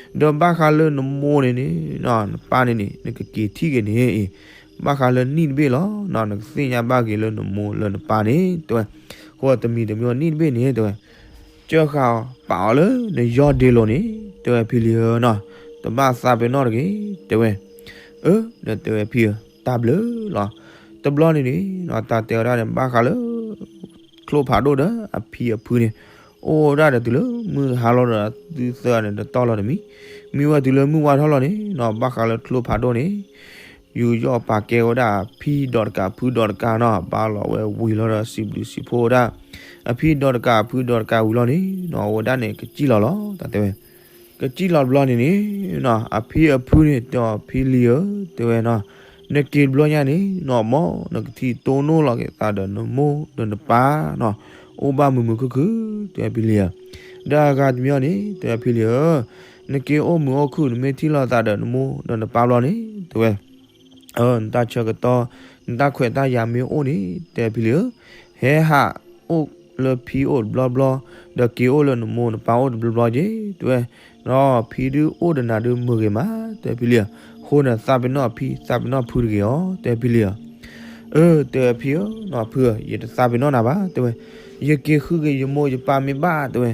ၤ, ဒီးဘၣ်ဃးလၢနမိၢ်န့ၣ်န့ၣ်နီၤ နပၢ်န့ၣ်န့ၣ် နကက့ၤထံၣ်က့ၤန့ၣ်အံၤ, ဘၣ်ဃးလၢနံၣ်တဘ့ၣ်လီၤနီၤ နကသ့ၣ်ညါဘၣ်က့ၤလၢနမိၢ်လၢနပၢ်န့ၣ် တဲဝဲ, ဃိတမံၤတမံၤနံၣ်တဘ့ၣ်န့ၣ် တဲဝဲ ကၢဃာ်အီၤပာ်အီၤလၢနယီၢ်ဒ့လိၤန့ၣ် တဲဝဲဖံလံၤဧၢနီၤ, တဘၣ်သးပ့ၤနီၣ်တဂ့ၤ တဲဝဲ, အၢ ဒီးတဲဝဲဖံဧၢ တၢ်ဘျုးလီၤ. တဘျီန့ၣ်န့ၣ်နီၤ တၢ်တဲဝဲဒၣ်န့ၣ် ဘၣ်ဃးလၢ ချိဖးဒိၣ်ဒီးအဖံအဖုန့ၣ် အိၣ်ဝဲဒၣ်ဒီးတုၤလၢမုၢ်ဟါလီၤဒီး သုသၢဂၤန့ၣ် တတီၢ်လီၤတမံၤ, မ့ၢ်ဝဲတုၤလၢမုၢ်ဝါထီၣ်လီၤန့ၣ်နီၤ ဘၣ်ဃးလၢချိဖးဒိၣ်န့ၣ် ယူးယီၣ်ပာ်ကဲဝဲဒၣ်အဖံဒီးတကး အဖုဒီးတကးနီၤ, ဘၣ်လီၤဝဲဝံၤလီၤဒီး စံးဘျုးစံးဖှိၣ်ဝဲဒၣ် အဖံဒီးတကးအဖုဒီးတကးဝံၤလီၤန့ၣ်နီၤ အဝဲဒၣ်န့ၣ် ကစံၣ်လီၤလီၤ တၢ်တဲဝဲ ကစံၣ်လီၤတဘျီန့ၣ်န့ၣ်နီၤ အဖံအဖုန့ၣ် တဲအီၤဖံလံၤဧၢ တဲဝဲနီၤ, နက့ၤတဘျီညါန့ၣ်နီၤ မ်နကထံၣ်တိၢ်နီၣ်လီၤက့ၤသးဒီးနမိၢ်ဒီးနပၢ်နီၤ, အိၣ်ဘၣ်မုာ်မုာ်ခုၣ်ခုၣ် တဲအီၤဖံလံၤဧၢ, ဒီးအဂၤတမံၤန့ၣ် တဲအီၤဖံလံၤဧၢ, နက့ၤအိၣ်မုာ်အိၣ်ခုၣ် နမ့ၢ်ထံၣ်လိာ်သးဒီးနမိၢ်ဒီးနပၢ်ဘျီန့ၣ် တဲဝဲ အၢ နတၢ်ဆၢကတီၢ် နတၢ်ခွဲးတၢ်ယာ်မ့ၢ်အိၣ်န့ၣ် တဲဖံလံၤဧၢ, ဟဲဟးအိၣ်လၢဖံအိၣ်တဘျီဘျီ, ဒီးက့ၤအိၣ်လၢနမိၢ်နပၢ်အိၣ်တဘျီဘျီက့ၤ တဲဝဲ, ဒီးဖံဒုးအိၣ်ဒီးနၤဒုးမုာ်ဂ့ၤမး တဲဖံလံၤဧၢ, အဃိန့ၣ် သးပ့ၤနီၣ်အဖံ သးပ့ၤနီၣ်ဖုတဂ့ၤအီၤ တဲဖံလံၤဧၢ, အၢ တဲဖံဧၢ နီၢ်ဖုဧၢ ယတသးပ့ၤနီၣ်နၤဘၣ် တဲဝဲ, ယက့ၤဃုက့ၤယမိၢ်ယပၢ်မ့ၢ်ဘၣ် တဲဝဲ,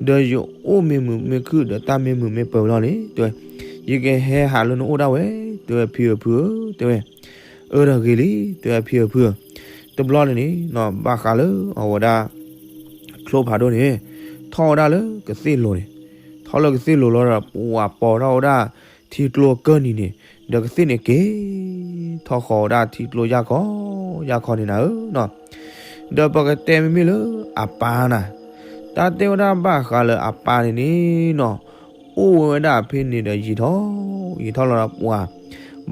ဒီးယအိၣ်မ့ၢ်မုာ်မ့ၢ်ခုၣ်ဒီးတၢ်မ့ၢ်မုာ်မ့ၢ်ပၢၤလီၤန့ၣ် တဲဝဲ ယကဟဲဟးလၢနအိၣ်ဒၣ်ဝဲ တဲဝဲဖံဧၢဖုဧၢ တဲဝဲ, အၢ ဒီးဂ့ၤလံ တဲဝဲဖံဧၢဖုဧၢ, တဘျီန့ၣ်န့ၣ် ဘၣ်ဃးလၢအဝဲဒၣ် ချိဖးဒိၣ်န့ၣ် ထီၣ်ဝဲဒၣ်လၢကသ့ၣ်လိၤန့ၣ်, ထီၣ်လၢကသ့ၣ်လိၤလီၤဒီး ပဝဲပိာ်ထီၣ်ဝဲဒၣ်ထံကျိကၢၢ်နံၤန့ၣ်, ဒီးကသ့ၣ်န့ၣ်က့ၤ ထီၣ်ဃီၤဝဲဒၣ်ထံကျိယၢ်ခီ ယၢ်ခီန့ၣ်နၤဧၢနီၤ, ဒီးပကတဲမ့မ့ၢ်လၢအပၢ်နၤ, တၢ်တဲဝဲဒၣ်ဘၣ်ဃးလၢအပၢ်န့ၣ်န့ၣ်နီၤ, အိၣ်ဝဲဒၣ်ဖဲန့ၣ်ဒီးယံာ်ထီၣ် ယံာ်ထီၣ်လီၤဒီးပှၤ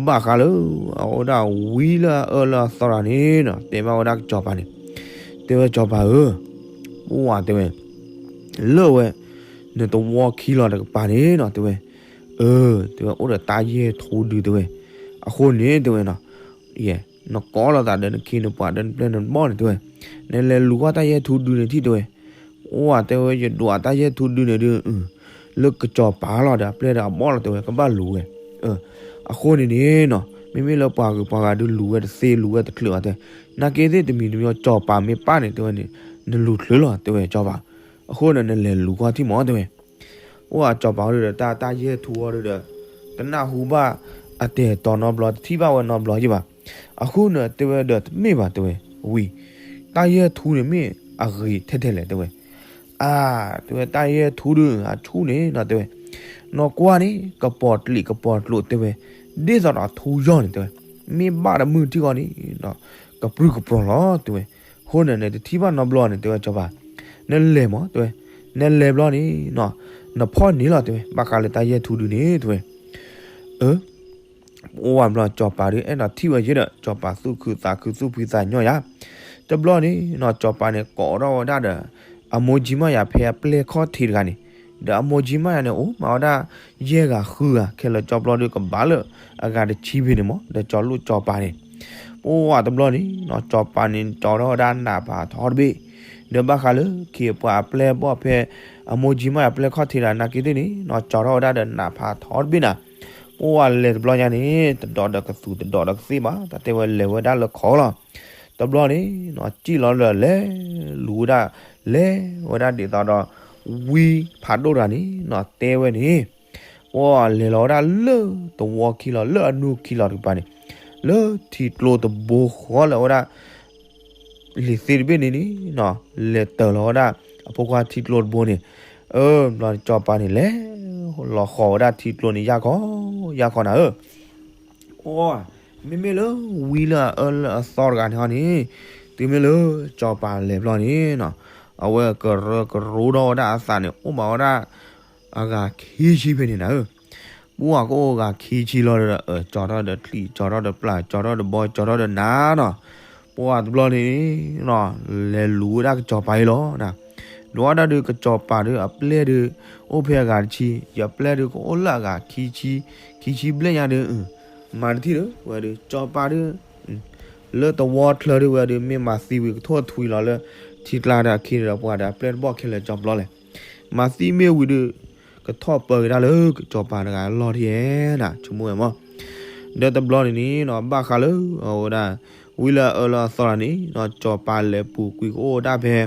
ဘၣ်ဃးလၢ အဝဲဒၣ်ဝံလၢအအၢလၢအသီတဂၤန့ၣ်နီၤ တဲဘၣ်ဝဲဒၣ်စီၤပၤန့ၣ်, တဲဝဲစီၤပၤဧၢ, ပှၤတဲဝဲ လၢဝဲ နတဝီခံလီၤတကပၤန့ၣ်နီၤ တဲဝဲ, အၢ တဲဝဲ အိၣ်ဒီးတၢ်ယဲၢ်ထူဒု တဲဝဲ, အဃိန့ၣ် တဲဝဲနီၤ, ယဲ နကိးလိာ်သးဒီးနခ့နပှၤဒီးနပျဲၢ်နဘီၣ်န့ၣ် တဲဝဲ, နလဲၤလူၤကွၢ်တၢ်ယဲၢ်ထူဒုန့ၣ်ထံၣ် တဲဝဲ, အိၣ်ဧါ တဲဝဲ ယဒွးတၢ်ယဲၢ်ထူဒုန့ၣ်ဒုး လၢကစီၤပၤလီၤဒီးအပျဲၢ်ဒီးအဘီၣ်လီၤ တဲဝဲ ကဘၣ်လူၤဝဲ, အဃိန့ၣ်န့ၣ်နီၤ မ့မ့ၢ်လၢပှၤဂုၤပှၤဂၤဒုးလူၤဝဲတသ့လူၤဝဲတချုးဘၣ် တဲ, နာ်က့သ့ၣ်တမံၤတမံၤစီၤပၤမ့ၢ်ပၢ်န့ၣ် တဲဝဲန့ၣ် နလူၤချုးလီၤ တဲဝဲစီၤပၤ, အဃိန့ၣ် နလဲၤလူၤကွၢ်ထံၣ်မး တဲဝဲ အိၣ်အစီၤပၤဒုးဒီး တၢ် တၢ်ယဲၢ်ထူအီၤဒုးဒီး တနၢ်ဟူဘၣ်အတဲာ်တီနီတဘျီ တထံၣ်ဘၣ်ဝဲနီတဘျီယဲၢ်ဘၣ်. အဃိန့ၣ် တဲဝဲဒီးတမ့ၢ်ဘၣ် တဲဝဲ, ဝံၤ တၢ်ယဲၢ်ထူန့ၣ်မ့ၢ်အဂ့ၤထဲထဲလဲၣ် တဲဝဲ. အါ တဲဝဲ တၢ်ယဲၢ်ထူဒုး အဆူၣ်န့ၣ်နီၤ တဲဝဲ, နီၢ်ကွၢ်န့ၣ် ကပီၤတလံးကပီၤတကျိၤ တဲဝဲ, ဒ်သိးဒီးထူယီၢ်န့ၣ် တဲဝဲ, မ့ၢ်ဘၣ်တမုၢ်ထံၣ်ဃီန့ၣ် ကပြုၢ်ကပြီၤလီၤ တဲဝဲ. အဃိန့ၣ် နတထံၣ်ဘၣ်နီတဘျီန့ၣ် တဲဝဲ စီၤပၤ, နလဲၤမး တဲဝဲ, နလဲၤဘျီန့ၣ်နီၤ နဖီၣ်န့ၢ်လီၤ တဲဝဲ ဘၣ်ဃးလၢတၢ်ယဲၢ်ထူဒုန့ၣ် တဲဝဲ. အၢ အိၣ်ဝဲဘျီ စီၤပၤဒုးအဲၣ်ဒိးထံၣ်ဝဲယဲဒီး စီၤပၤသူၣ်ခုသးခု သူၣ်ဖှံသးညီယၤ. တဘျီန့ၣ်နီၤ စီၤပၤန့ၣ် ကိးထီၣ်ဝဲဒၣ်ဒီး အမိၢ်ကၠံမၢ်ယၤဖဲအပျဲၢ်ခီၣ်ထံးတဂၤန့ၣ်, ဒီးအမိၢ်ကၠံမၢ်ယၤန့ၣ် အိၣ်မးဝဲဒၣ် ယဲၢ်ဂၤဃုဂၤ ခဲလၢာ်ကၠီဘျီဒုးကဘၣ်လၢအဂၤတဆံဖဲန့ၣ်မး ဒီးကၠီလိၣ်စီၤပၤန့ၣ်. ပဝဲတဘျီန့ၣ်နီၤ စီၤပၤန့ၣ် ကၠီထီၣ်ဝဲဒၣ်နးပၤထီတဘ့ၣ်, ဒီးဘၣ်ဃးလၢခံအပှၤအပျဲၢ်ဘီၣ်ဖဲ အမိၢ်ကၠံမးအပျဲၢ်ခီၣ်ထံးဒီး နာ်က့သ့ၣ်န့ၣ်နီၤ ကၠီထီၣ်ဝဲဒၣ်ဒီးနးဖးထီတဘ့ၣ်နၤ, ပှၢ်လဲၤတဘျီညါန့ၣ် တဒီးဒီးကသူးတဒီးဒီးကသ့ၣ်ဘၣ် တၢ်တဲဝဲလဲၤဝဲဒၣ်လၢခီလီၤ. တဘျီန့ၣ်နီၤ စံၣ်လီၤဒီးလဲၤလူၤဝဲဒၣ် လဲၤဝဲဒၣ်ဒ်သိးဒီး ဝံဖးဒိၣ်တဂၤန့ၣ်နီၤ တဲဝဲန့ၣ် ပှၢ်လဲၤလီၤဝဲဒၣ်လၢသဝီခံလီၤ လၢအနူခံလီၤတကပၤန့ၣ် လၢထံကျိတဘိဃီလၢအဝဲဒၣ် လံာ်သ့ၣ်တဘ့ၣ်န့ၣ်န့ၣ်နီၤ လဲၤတၢၤလီၤဝဲဒၣ် အဖိခွါထံကျိတဘိန့ၣ်, အၢ ဘျီန့ၣ် ကၠီၤပၤန့ၣ်လဲၤလီၤဃီၤဝဲဒၣ်ထံကျိန့ၣ် ယၢ်ခီ ယၢ်ခီနၤဧၢ, အိ မ့မ့ၢ်လၢဝံလၢအအၢလၢအသီတဂၤန့ၣ်ဟီန့ၣ်, တုၤမ့ၢ်လၢကၠီၤပၤလဲၤဘျီန့ၣ်နီၤ, အဝဲကရၢကရိထီၣ်ဝဲဒၣ်အသးန့ၣ် အိၣ်ဘၣ်ဝဲဒၣ် အဂၤခံဆံဖဲန့ၣ်နၤဧၢ, ပှၢ်ကအိၣ်ဂၤခံဆံလီၤဒီး ကၠီၤထီၣ်ဒီးချံး ကၠီၤထီၣ်ဒီးပျၢ် ကၠီၤထီၣ်ဒီးဘီ ကၠီၤထီၣ်ဒီးနးနီၤ, ပှၢ်တဘျီန့ၣ် လဲၤလူၤဝဲဒၣ်ကၠီၤပၤအံၤလီၤ, ဒီးဝဲဒၣ်ဒုးကၠီၤပၤဒီးအပျဲၢ်ဒုး အိၣ်ဖဲအဂၤတဆံ, ယပျဲၢ်ဒုးကအိၣ်လၢအဂၤခံဆံ, ခံဆံဘျဲၣ်ညါဒုး, မၤတထံၣ်ဒီး ဝဲဒုး ကၠီၤပၤဒုး လၢသဝီချၢဒုးဝဲဒုး မ့ၢ်မၤသံဝံၤကထိၣ်ထွံလီၤလၢ ထံကျါဒီးအခံဒီးပှၤဒီးအပျဲၢ်တဘီၣ်ခဲလၢာ်ကၠီၤပျီလဲၣ်, မၤသံမ့ၢ်ဝံၤဒုး ကထီၣ်ပၢက့ၤဒၣ်လၢကၠီၤပၤတဂၤအလီၢ်ထံၣ်ဧဲဒၣ် ဆိကမိၣ်ဝဲမး, ဒီးတဘျီန့ၣ်န့ၣ်နီၤ ဘၣ်ဃးလၢအဝဲဒၣ် ဝံလၢအအၢလၢအသီတဂၤန့ၣ်နီၤ ကၠီၤပၤလဲၤပူၤကွံာ်ကအိၣ်ဝဲဒၣ်ဖဲ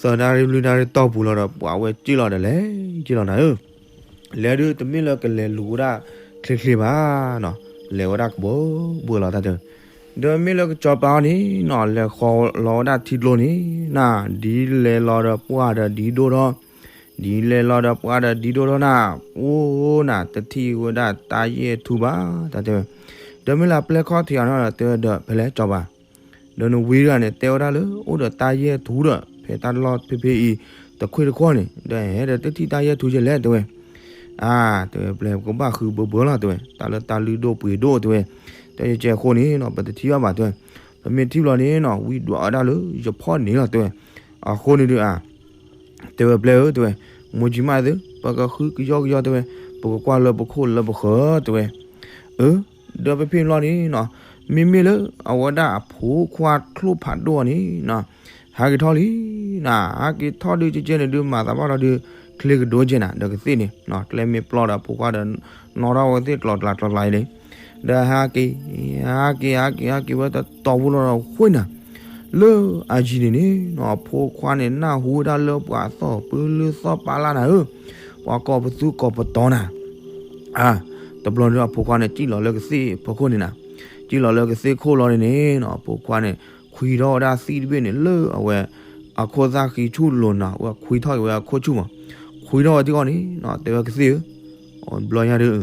သၢနၣ်ရံၣ်လွံၢ်နၣ်ရံၣ်တီၢ်ပူၤလီၤဒီး ပှၤဝဲစ့ၣ်လီၤဒီးလဲၤစ့ၣ်လီၤနၤဧၢ, လဲၤဒုးတမ့ၢ်လၢကလဲၤလူၤဝဲဒၣ်ချ့ချ့ဘၣ်နီၤ, လဲၤဝဲဒၣ်ကဘၢဘှၢလီၤတၢ်တဲဝဲ, ဒီးမ့ၢ်လၢကၠီၤပၤအီၤန့ၣ်နီၤ လဲၤဃီၤလီၤဝဲဒၣ်ထံကျိန့ၣ်နၤ, ဒ်လဲၤလီၤဒီးပှၢ်ဒီးဒ်ဒိၣ်ထီၣ် ဒ်လဲၤလီၤဒီးပှၢ်ဒီးဒ်ဒိၣ်ထီၣ်နၤ, အိၣ်နၤ တထံၣ်ဝဲဒၣ်တၢ်ယဲၢ်ထူဘၣ် တၢ်တဲဝဲ, ဒီးမ့ၢ်လၢအပျဲၢ်ခီၣ်ထံးအီၤန့ၣ်ဒီး တဲဝဲဒီးဖဲလဲၣ်ကၠီၤပၤ, ဒီးနဝံတဂၤန့ၣ် တဲဝဲဒၣ်လၢ အိၣ်ဒီးတၢ်ယဲၢ်ထူဒီး ဖဲတၢ်လီၢ်ဖဲဖဲအံၤ တခွ့ၣ်တခီၣ်န့ၣ် ဒီးဟဲဒီးတထံၣ်တၢ်ယဲၢ်ထူကဲလဲၣ် တဲဝဲ, အါ တဲဝဲ ပျဲၢ်ပကဘၣ်ဃုဘၢဘှၢလီၤ တဲဝဲ တၢ်လၢတၢ်လုၢ်ဒိၣ်ပှ့ၤဒိၣ် တဲဝဲ, တၢ်ယဲၢ်ကဲအဃိန့ၣ်နီၤ ပတထံၣ်ဘၣ်ဘၣ် တဲဝဲ, ပမ့ၢ်ထံၣ်ဘျီန့ၣ်နီၤ ဝံဒွးဝဲဒၣ်လၢယဖီၣ်န့ၣ်လီၤ တဲဝဲ, အဃိန့ၣ်ဒုးအါ တဲဝဲပျဲၢ်ဧၢ တဲဝဲ, မိၢ်ကၠံမးသု ပကဃုကယီကယီ တဲဝဲ, ပကကွၢ်လၢပခိၣ်လၢပဃၢၤ တဲဝဲ, အၢ ဒီးဖဲဖဲဘျီန့ၣ်နီၤ မ့မ့ၢ်လၢအဝဲဒၣ်အဖိခွါချိၣ်ဖးဒိၣ်အီၤန့ၣ်နီၤ ဟးက့ၤထီၣ်လံနၤ, ဟးက့ၤထီၣ်ဒုးကဲကဲန့ၣ်ဒုး မၤသးဘၣ်ထီၣ်ဒုး ချ့ကဒိကဲနၤ ဒီးကသ့ၣ်န့ၣ်နီၤ ကျဲမ့ၢ်ပျီဒီးအဖိခွါဒီး နီၣ်ထီၣ်ဝဲသ့ၣ်ကျီၤကျါကျီၤကျါအံၤန့ၣ်, ဒီးဟးက့ၤ ဟးက့ၤ ဟးက့ၤ ဟးက့ၤဝဲတတီၤဖိလီၤဒီးဃ့နၤ လၢအယံၤန့ၣ်န့ၣ်နီၤ အဖိခွါန့ၣ် နၢ်ဟူဝဲဒၣ်လၢပှၤသီၣ်ပၢလၢသီၣ်ပာ်လၢနၤဧၢ, ပှၤကိးပသူကိးပတီၤနၤ, အါ တဘျီန့ၣ်အဖိခွါန့ၣ် စံၣ်လီၤလၢကသ့ၣ်ဖီခိၣ်န့ၣ်နၤ, စံၣ်လီၤလၢကသ့ၣ်ခိၣ်လီၤန့ၣ်န့ၣ်နီၤ အဖိခွါန့ၣ် ခွံထီၣ်ဝဲဒၣ်သံၣ်တဘ့ၣ်န့ၣ် လၢအဝဲ အခိၣ်သၣ်ဃံဆူၣ်လိၤနၤ ဝဲခွံထီၣ်က့ၤဝဲအခိၣ်ဆူၣ်မး, ခွံထီၣ်ဝဲသံၣ်အီၤန့ၣ်နီၤ တဲဝဲကသ့ၣ်ဧၢ, တဘျီညါဒုး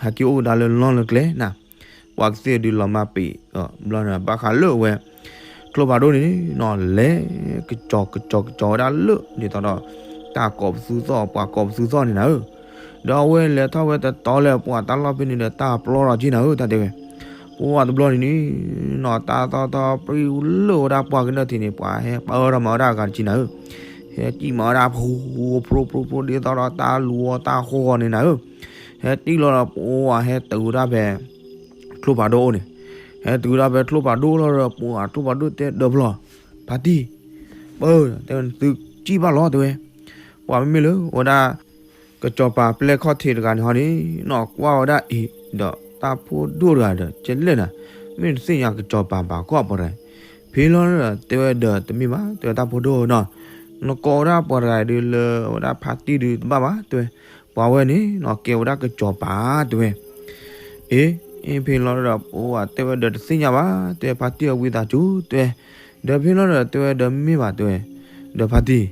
ဟဲက့ၤအိၣ်ကဒါလၢလီၢ်လၢကျဲနၤ, ပှၤကသ့ၣ်ဒုးလီၤမၢ်ပ့ၤ, ဘျီန့ၣ် ဘၣ်ဃးလၢအဝဲ ချိၣ်ဖးဒိၣ်န့ၣ်နီၤ လဲၤကစီၤကစီၤကစီၤဝဲဒၣ်လၢ ဒ်သိးဒီး တၢ်ကိးပသူသီၣ် ပှၤကိးပသူသီၣ်န့ၣ်နၤဧၢ, ဒီးအဝဲလဲၤထီၣ်ဝဲတတီၤလၢ ပှၤတၢ်လီၢ်ဖဲန့ၣ်ဒီး တၢ်ပျီထီၣ်က့နၤဧၢ တၢ်တဲဝဲ, ပှၤတဘျီန့ၣ်န့ၣ်နီၤ တၢ်သီၣ်ထီၣ်ပြံလၢဝဲဒၣ်ပှၢ်ကနၢၣ်ထံးန့ၣ် ပှၤဟဲပၢထီၣ်မၤဝဲဒၣ်အဂၤတက့နၤဧၢ, ဟဲစံၣ်မၤဝဲဒၣ်ဖိ ဖိ ဖိ ဖိ ဒ်သိးဒီးတၢ်လူၤအီၣ်တၢ်ဃီဂီၤန့ၣ်နၤဧၢ, ဟဲတံၢ်လီၤဒီးပှၤဟဲတုၤဝဲဒၣ်ဖဲ ချိၣ်ဖးဒိၣ်အိၣ်န့ၣ်, ဟဲတုၤဝဲဒၣ်ဖဲချိၣ်ဖးဒိၣ်လီၤဒီးပှၤချိၣ်ဖးဒိၣ်တဲဒီဖျီၣ်, ဖါတံၢ်, ပၢ်, တဲဝဲနသုစံၣ်ဘၣ်လီၤ တဲဝဲ, ပှၤမ့မ့ၢ်လၢ အဝဲဒၣ် ကစီၤပၤပျဲၢ်ခီၣ်ထံးတဂၤန့ၣ်ဟီန့ၣ်နီၤ ကွၢ်ဝဲဒၣ်အံၤ ဒီးတၢ်ဖိဒိၣ်တဂၤဒီး ကဲလဲၣ်နၤ, မ့ၢ်နသ့ၣ်ညါကစီၤပၤဘၣ်ကွၢ်ပှၤတဂၤ, ဖဲလီၤဒီး တဲဝဲဒီးတမ့ၢ်ဘၣ် တဲဝဲတၢ်ဖိဒိၣ်နီၤ, နကိးဝဲဒၣ်ပှၤတဂၤအံၤဒုးလၢ အဝဲဒၣ်ဖါတံၢ်ဒုးတဘၣ်ဘၣ် တဲဝဲ, ပှၤဝဲန့ၣ်နီၤ ကဲဝဲဒၣ်ကစီၤပၤ တဲဝဲ အ့ အ့ ဖဲလီၤဒီး ပှၤတဲဝဲဒီးတသ့ၣ်ညါဘၣ် တဲဝဲ ဖါတံၢ်အဝံသးစူၤ တဲဝဲ, ဒီးဖဲလီၤဒီး တဲဝဲဒီးမ့ၢ်ဘၣ် တဲဝဲ, ဒီးဖါတံၢ်,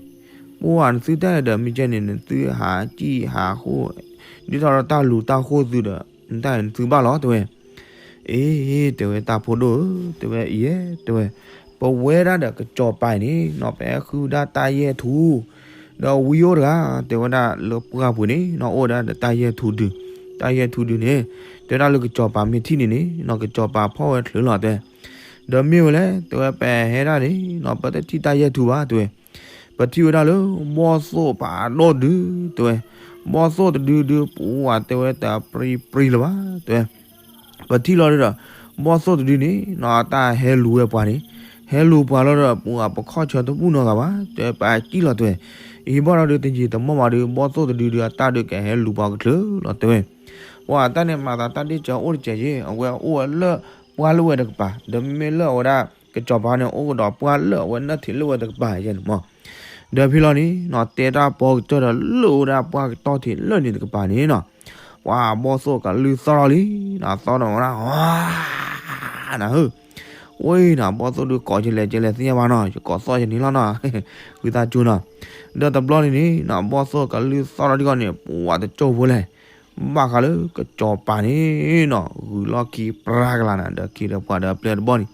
ပှၤနသုတၢ်ဒီးမ့ၢ်ကဲန့ၣ် နသုဟးစံၣ်ဟးဃိၣ် ဒ်သိးဒီးတၢ်လူၤတၢ်ဃိၣ်သုဒီး နတၢ်အံၤနသုဘၣ်လီၤ တဲဝဲ အ့ တဲဝဲ တၢ်ဖိဒိၣ်ဧၢ တဲဝဲ အံၤ တဲဝဲ, ပဝဲဒၣ်ဒီးကစီၤပၤအံၤန့ၣ်နီၤ ပဟဲဃုဒၣ်တၢ်ယဲၢ်ထူ, ဒီးဝံအိၣ်တဂၤ တဲဝဲဒၣ်လၢပှၢ်ပူၤန့ၣ်နီၤ အိၣ်ဝဲဒၣ်ဒီးတၢ်ယဲၢ်ထူဒု, တၢ်ယဲၢ်ထူဒုန့ၣ် တဲဝဲဒၣ်လၢကစီၤပၤမ့ၢ်ထံၣ်န့ၣ်န့ၣ်နီၤ ကစီၤပၤဖီၣ်ဝဲချုးလီၤတဲဝဲ, ဒီးမ့ၢ်ဝဲလဲၣ် တဲဝဲ ပဟဲဒၣ်န့ၣ်နီၤ ပတထံၣ်တၢ်ယဲၢ်ထူဘၣ် တဲဝဲ ပထံၣ်ဝဲဒၣ်လၢ ဘီၣ်သိၣ်ဖးဒိၣ်တဒု တဲဝဲ, ဘီၣ်သိၣ်တဒုဒု ပှၤတဲဝဲတပြံပြံလၢၤဘၣ် တဲဝဲ, ပထံၣ်လီၤဒီး ဘီၣ်သိၣ်တဒုန့ၣ်နီၤ တၢ်ဟဲလူၤဝဲပှၤန့ၣ်, ဟဲလူၤပှၤလီၤဒီး ပှၤပခီၣ်ဆၢတဘူၣ်နီတဂၤဘၣ် တဲဝဲ ပစံၣ်လီၤတဲဝဲ, အံၤဘၣ်ဒီးဒုးတယံာ်တမီၢ်ဘၣ်ဒီး ဘီၣ်သိၣ်တဒုဒုးအတၢ်ဒုးကဟဲလူၤပှၤကချုးလီၤတဲဝဲ. ပှၤအတၢ်န့ၣ်မၤသးတၢ်ဒ့ၣ်စၢၤအိၣ်တစဲးယ့ၣ် အဝဲအိၣ်ဝဲလၢပှၢ်လၢဝဲတကပၤ ဒီးမ့မ့ၢ်လၢအဝဲဒၣ် ကစီၤပၤန့ၣ် အိၣ်ကဒီးပှၢ်လၢအဝဲနၢၣ်ထံးလၢဝဲတကပၤယဲန့ၣ်မီၢ်. ဒီးဖဲလီၤန့ၣ်နီၤ တဲတၢ်ပီကစၢၢ်ဒီးလၢအဝဲဒၣ်ပှၢ်ကတီၢ်ထံးလၢန့ၣ်တကပၤန့ၣ်နီၤ ပှၤဘီၣ်သိၣ်ကလုၢ်သီၣ်ထီၣ်လံနီၤ သီၣ်ထီၣ်ဝဲဒၣ် နၤဧၢ ဝဲနီၤ ဘီၣ်သိၣ်ဒုးကိးကလဲၤကလဲၤသ့ၣ်ညါဘၣ်နီၤ ယကိးသီၣ်ယန့ၣ်လီၤနီၤ ဃုသးကၠိနီၤ ဒီးတဘျီန့ၣ်န့ၣ်နီၤ ဘီၣ်သိၣ်ကလုၢ်သီၣ်ထီၣ်ဒံးဂီၢ်န့ၣ် ပှၤတကၠိဖိလဲၣ် ဘၣ်ဃးလၢကစီၤပၤန့ၣ်နီၤ ဂုၤလီၢ်ခံပြါကလာ်နၤ ဒီးခံဒီးပှၤဒီးအပျဲၢ်တဘီၣ်န့ၣ်